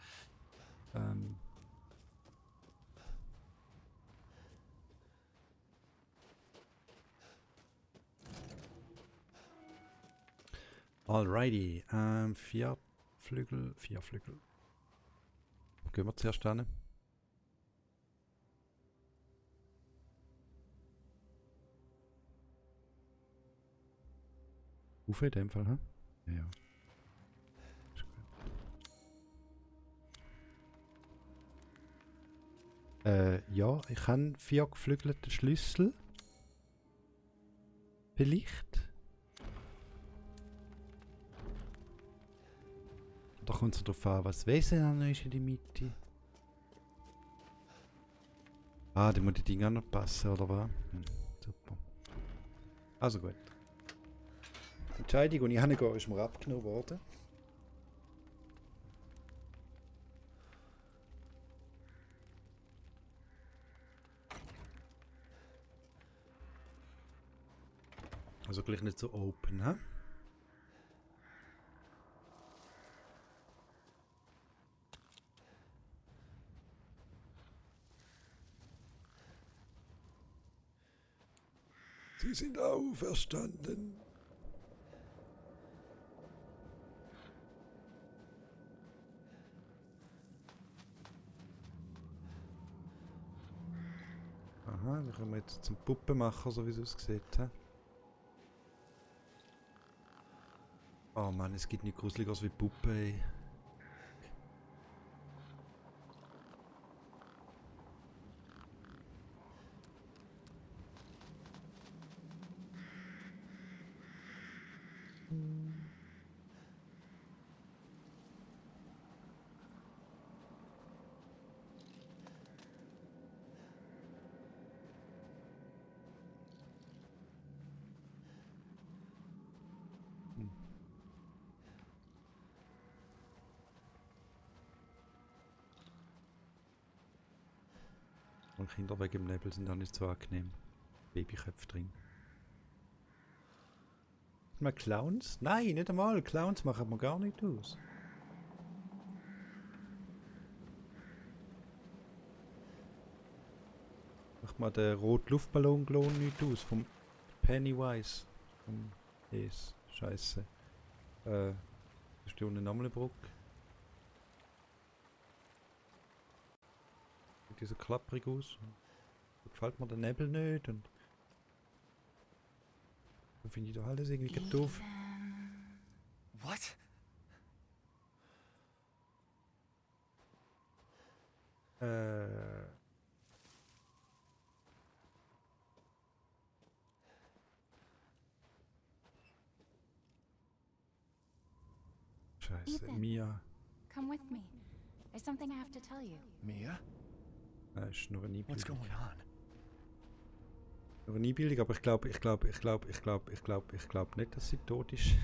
Alrighty. 4 Flügel. Gehen wir zuerst hin. Ufer in dem Fall, hä? Ja. Ist gut. Ja, ich habe 4 geflügelte Schlüssel. Vielleicht. Da kommt es darauf an, was das Wesen an ist in der Mitte. Ah, die muss die Dinge auch noch passen, oder was? Super. Also gut. Die Entscheidung, die ich hingehe, ist mir abgenommen worden. Also gleich nicht so open, hä? Sie sind auferstanden. Aha, wir kommen jetzt zum Puppenmacher, so wie es aussieht. He? Oh Mann, es gibt nichts Gruseliges wie Puppe, ey. Und Kinder wegen dem Nebel sind auch nicht so angenehm. Babyköpfe drin. Mal Clowns? Nein, nicht einmal. Clowns machen wir gar nicht aus. Macht mal den roten Luftballon nicht aus. Vom Pennywise. Vom Es. Scheiße. Da ist hier unten nochmal eine Brücke. Sieht dieser klapprig aus. Da gefällt mir der Nebel nicht. Und dann finde ich da alles irgendwie doof. What? Scheiße, Ethan. Mia. Come with me. There's something I have to tell you. Mia? Ist nur eine What's Einbildung. going on? Nur eine Einbildung, aber ich glaube nicht, dass sie tot ist.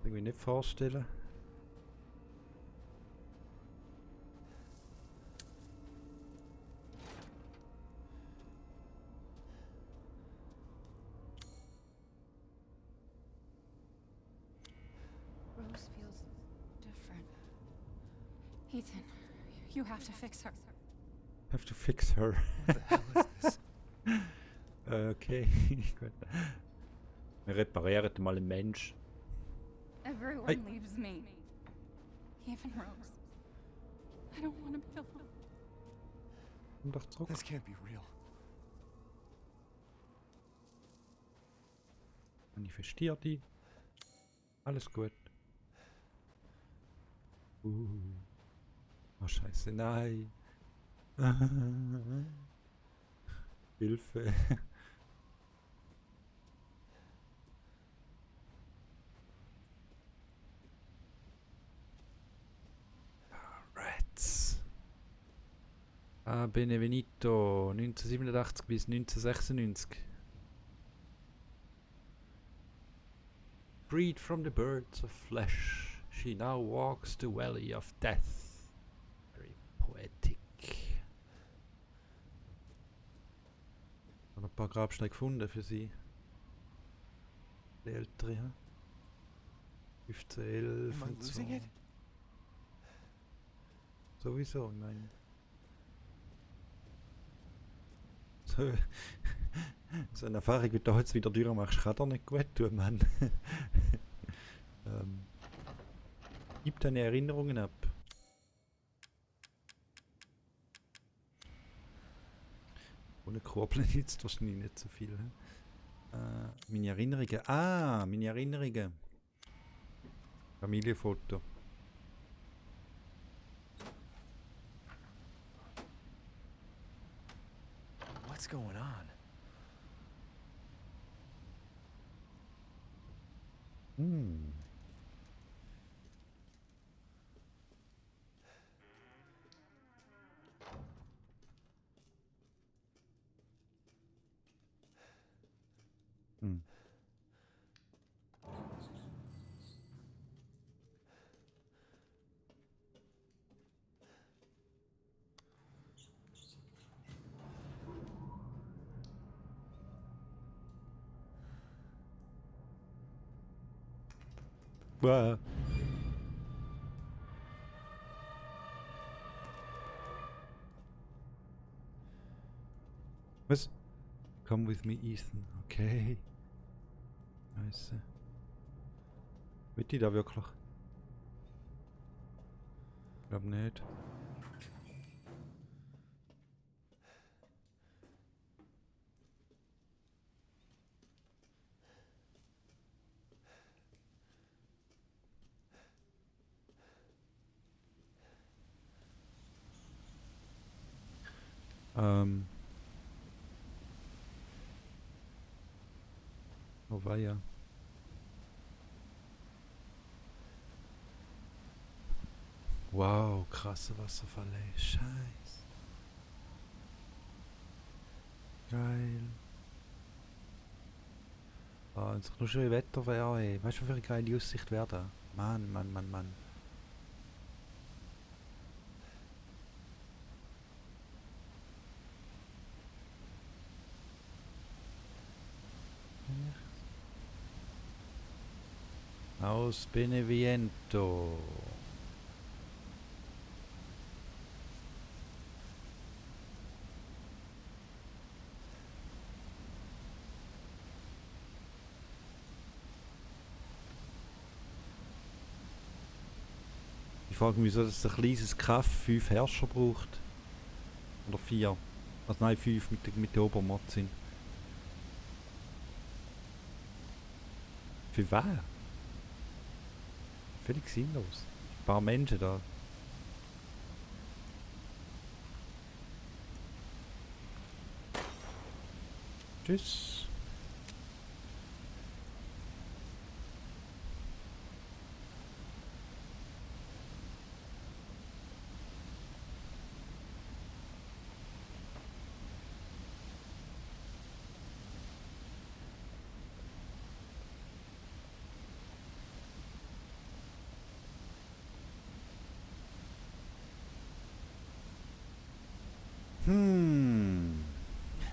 Irgendwie nicht vorstellen. Rose feels different. Ethan, you have to fix her. Have to fix her. What the hell is this? Okay, gut. Wir reparieren mal einen Mensch. Everyone Hey. leaves me. Even Rose. I don't want to be alone. Komm doch zurück. This can't be real. Manifestier die. Alles gut. Oh Scheiße, nein. Hilfe. Rats. Benvenuto, 1987 bis 1996. Freed from the birds of flesh, she now walks the valley of death. Very poetic. Ich habe ein paar Grabsteine gefunden für sie. Die ältere, hm? 15, 11 Am I und so. losing it? Sowieso, ich meine. So, so eine Erfahrung, wie du jetzt wieder durchmachst, kann doch nicht gut tun, Mann. Gib deine Erinnerungen ab. Ohne Kurbeln jetzt wahrscheinlich nicht so viel. Meine Erinnerungen. Ah, meine Erinnerungen. Familienfoto. What's going on? Hm. Hm. Wow. Was? Come with me, Ethan. Okay. Scheiße. Will die da wirklich? Ich glaube nicht. Oh weia. Wow, krasse Wasserfälle. Scheiß. Geil. Ah, wenn es nur schön Wetter wäre, ey. Weißt du, wie eine geile Aussicht wäre da? Mann, Mann, Mann, Mann. Aus Beneviento. Ich frage mich, wieso das ein kleines Kaff 5 Herrscher braucht. Oder 4. Also nein, 5 mit der Obermod sind. Für wer? Völlig sinnlos. Ein paar Menschen da. Tschüss.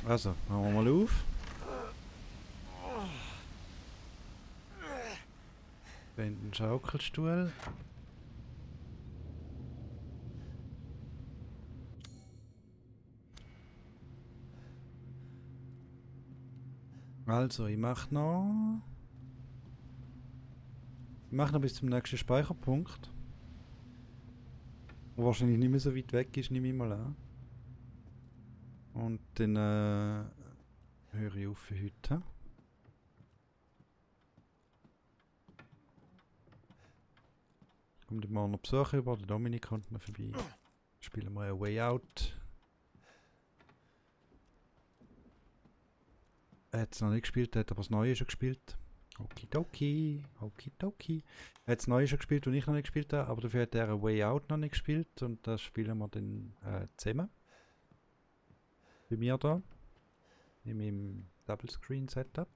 Also, machen wir mal auf. Finden Schaukelstuhl. Also, ich mache noch bis zum nächsten Speicherpunkt. Der wahrscheinlich nicht mehr so weit weg ist, nehme ich mal an. Und dann höre ich auf für heute. Kommt ich mal noch Besuch über, der Dominik kommt noch vorbei. Spielen wir ein Way Out. Er hat es noch nicht gespielt, er hat aber das Neue schon gespielt. Okidoki, okidoki. Er hat das Neue schon gespielt, und ich noch nicht gespielt habe, aber dafür hat er ein Way Out noch nicht gespielt, und das spielen wir dann zusammen. Bei mir da. In meinem Double Screen Setup.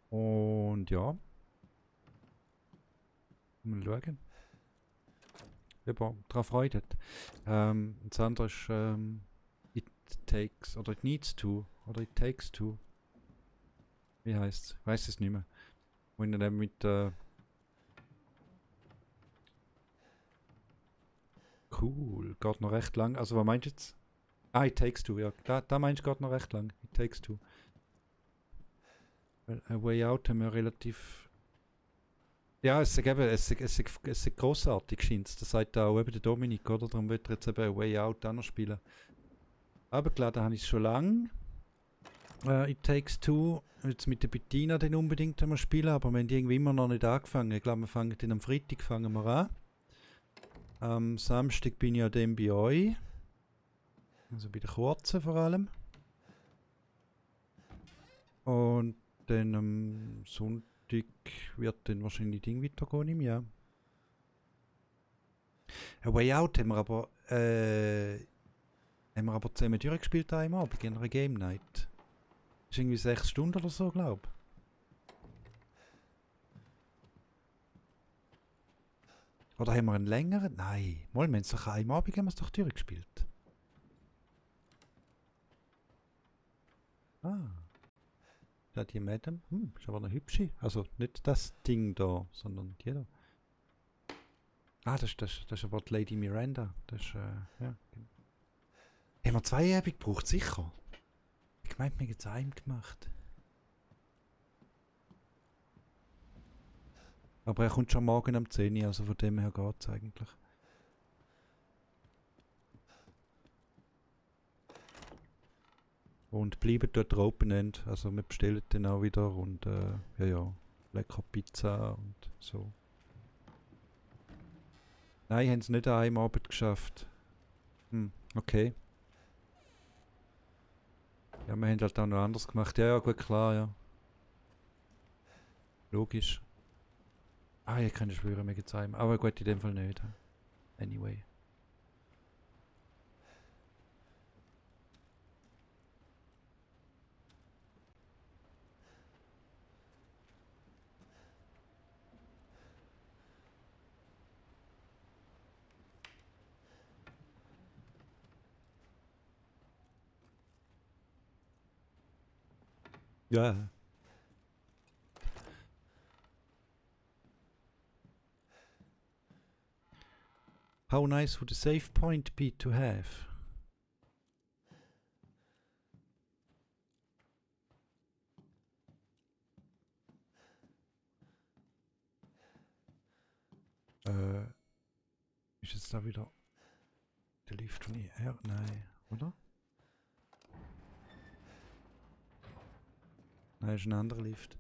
Und ja. Mal schauen. Ob er daran Freude hat. Das andere ist It Takes, oder It Needs To, oder It Takes To. Wie heißt's? Ich weiß es nicht mehr. Wo ich dann mit cool, geht noch recht lang. Also was meinst du jetzt? Ah, It Takes Two, ja. Da meinst du, geht noch recht lang. It Takes Two. Weil A Way Out haben wir relativ... Ja, es ist grossartig, scheint's. Das sagt auch eben der Dominik, oder? Darum wird er jetzt eben A Way Out auch noch spielen. Aber klar, da habe ich es schon lang. It Takes Two, jetzt mit der Bettina dann unbedingt mal spielen, aber wir haben irgendwie immer noch nicht angefangen. Ich glaube, wir fangen dann am Freitag an. Am Samstag bin ich ja dann bei euch. Also bei den Kurzen vor allem. Und dann am Sonntag wird dann wahrscheinlich Ding weitergehen im Jahr. A Way Out haben wir aber zusammen durchgespielt einmal bei einer Game Night. Das ist irgendwie 6 Stunden oder so, glaube ich. Oder haben wir einen längeren? Nein. Mal, wir haben es doch einmal Abend haben wir es doch durchgespielt. Ah. Da die Madame. Ist aber eine hübsche. Also nicht das Ding da, sondern die da. Ah, das ist aber die Lady Miranda. Das ist, ja. Haben wir 2 Abend gebraucht, sicher. Ich meinte, wir haben es einem gemacht. Aber er kommt schon morgen um 10 Uhr, also von dem her geht es eigentlich. Und bleiben dort Open End, also wir bestellen dann auch wieder und ja, lecker Pizza und so. Nein, haben es nicht an einem Abend geschafft. Okay. Ja, wir haben halt auch noch anders gemacht. Ja, gut, klar, ja. Logisch. Ah, ich kann schwören, mir geht's einem. Aber gut, in dem Fall nicht. Anyway. Ja. How nice would a save point be to have? Ist jetzt da wieder der Lift von hier? Nein, oder? Nein, ist ein anderer Lift.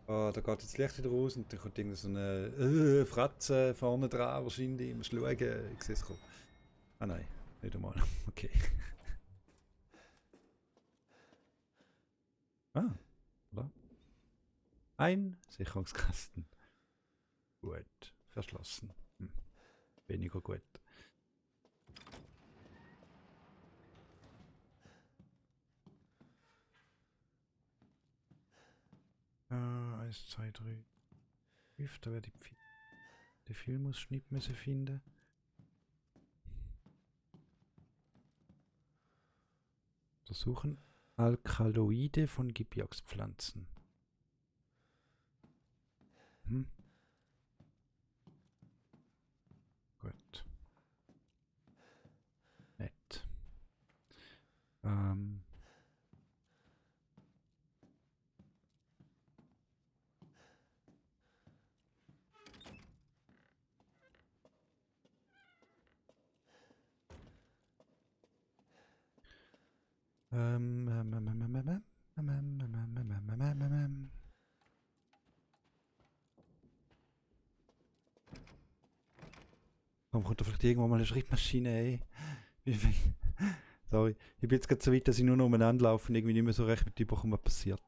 Oh, da geht jetzt das Licht wieder raus und dann kommt irgend so eine Fratze vorne dran wahrscheinlich. Ich muss schauen, ich sehe es kommen. Ah nein, nicht einmal. Okay. Ah, oder? Ein Sicherungskasten. Gut, verschlossen. Weniger gut. 1, 2, 3, 5. Da werde ich den Filmausschnitt müssen finden. Untersuchen Alkaloide von Gebirgspflanzen. Gut. Nett. Warum kommt da vielleicht irgendwann mal eine Schreibmaschine, ey? Sorry. Ich bin jetzt gerade so weit, dass ich nur noch umeinander laufe und irgendwie nicht mehr so recht mitbekomme, was passiert.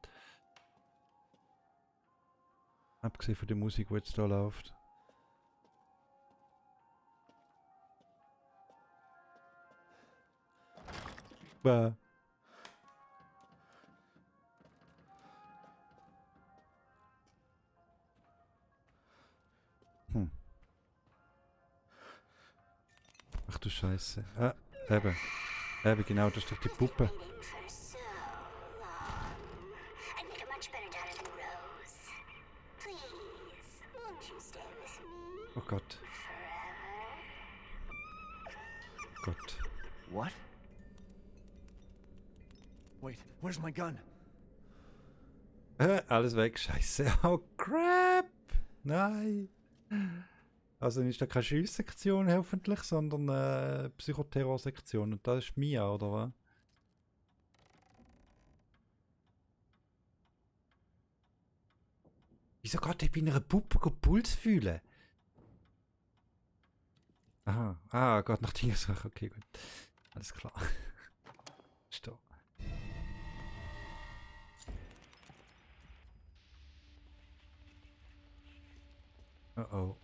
Abgesehen von der Musik, die jetzt da läuft. Bah. Ach du Scheiße. Ah, eben. Eben, genau, das ist doch die Puppe. Oh Gott. Gott. What? Wait, where's my gun? Alles weg, Scheiße. Oh crap! Nein! Also ist da keine Schiesssektion hoffentlich, sondern Psychoterrorsektion. Und das ist Mia, oder was? Wieso geht ich bei einer Puppe Puls fühlen? Aha, geht nach Dingesache. Okay, gut. Alles klar. Stopp. Oh.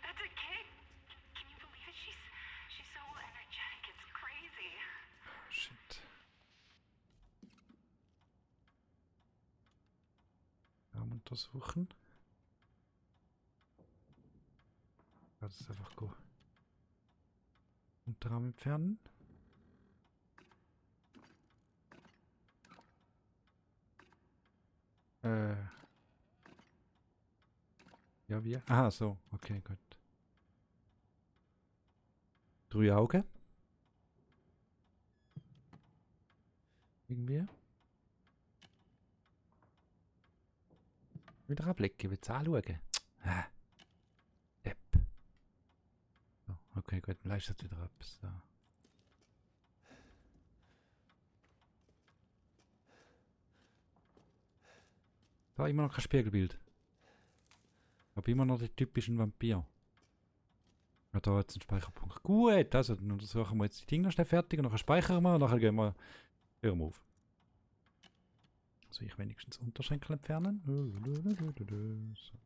That's a kid. Can you believe it? She's so energetic. It's crazy. Shit. Raum untersuchen. Das ist einfach gut. Unterraum entfernen. Ja, wie? Aha, so. Okay, gut. 3 Augen. Irgendwie. Wieder anblicken, willst du anschauen? Depp. So, okay, gut, dann leistet wieder etwas. So. Da immer noch kein Spiegelbild. Aber immer noch der typischen Vampir. Ja, da hat es einen Speicherpunkt. Gut, also dann untersuchen wir jetzt die Dinge schnell fertig und nachher speichern wir und nachher gehen wir hören wir auf. Also ich wenigstens Unterschenkel entfernen. So.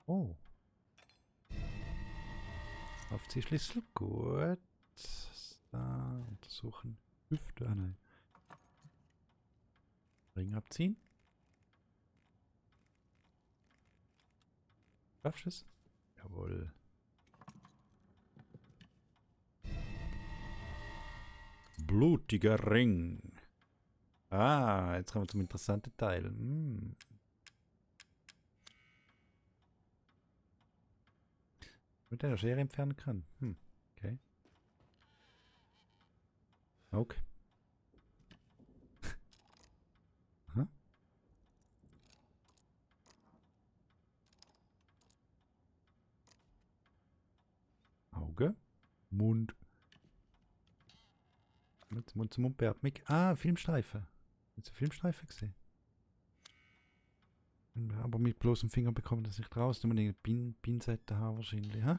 Oh. Aufziehschlüssel. Gut. Da untersuchen. Hüfte. Ah nein. Ring abziehen. Schaffst du es? Jawohl. Blutiger Ring. Ah, jetzt kommen wir zum interessanten Teil. Mit einer Schere entfernen kann. Okay. Okay. Aha. Auge. Mund. Mund zum Mundbeatmung. Ah, Filmstreifen. Jetzt eine Filmstreifen gesehen. Aber mit bloßem Finger bekommen das nicht raus. Da muss ich eine Pinzette haben wahrscheinlich. Hä?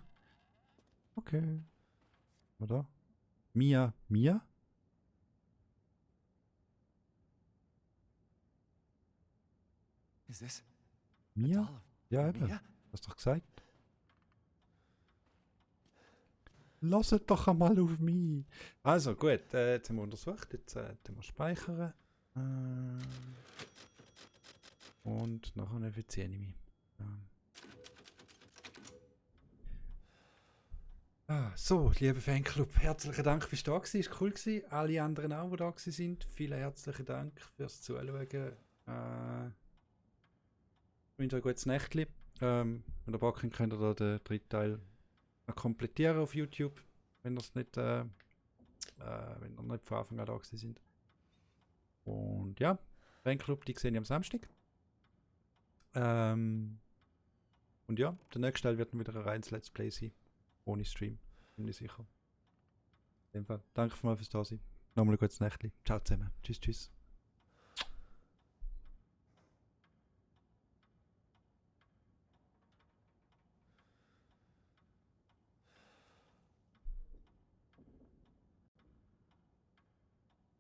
Okay. Oder? Mia? Is this Mia? a doll of Ja, eben. Mia? Hast doch gesagt. Lasst doch einmal auf mich. Also gut, jetzt haben wir untersucht. Jetzt wir speichern. Und nachher eine für 10 mich. So, lieber Fanclub, herzlichen Dank fürs da gewesen. Ist cool gewesen. Alle anderen auch, die da sind. Vielen herzlichen Dank fürs Zuschauen. Ich wünsche euch ein gutes Nächtchen. Wenn ihr Bock habt, könnt ihr da den dritten Teil noch komplettieren auf YouTube, wenn ihr nicht, wenn ihr nicht von Anfang an da gewesen sind. Und ja, Fanclub, die sehen wir am Samstag. Und ja, der nächste Teil wird dann wieder ein reines Let's Play sein. Ohne Stream, bin ich sicher. In dem Fall, danke mal fürs Dasein. Nochmal ein gutes Nächtchen. Ciao zusammen. Tschüss, tschüss.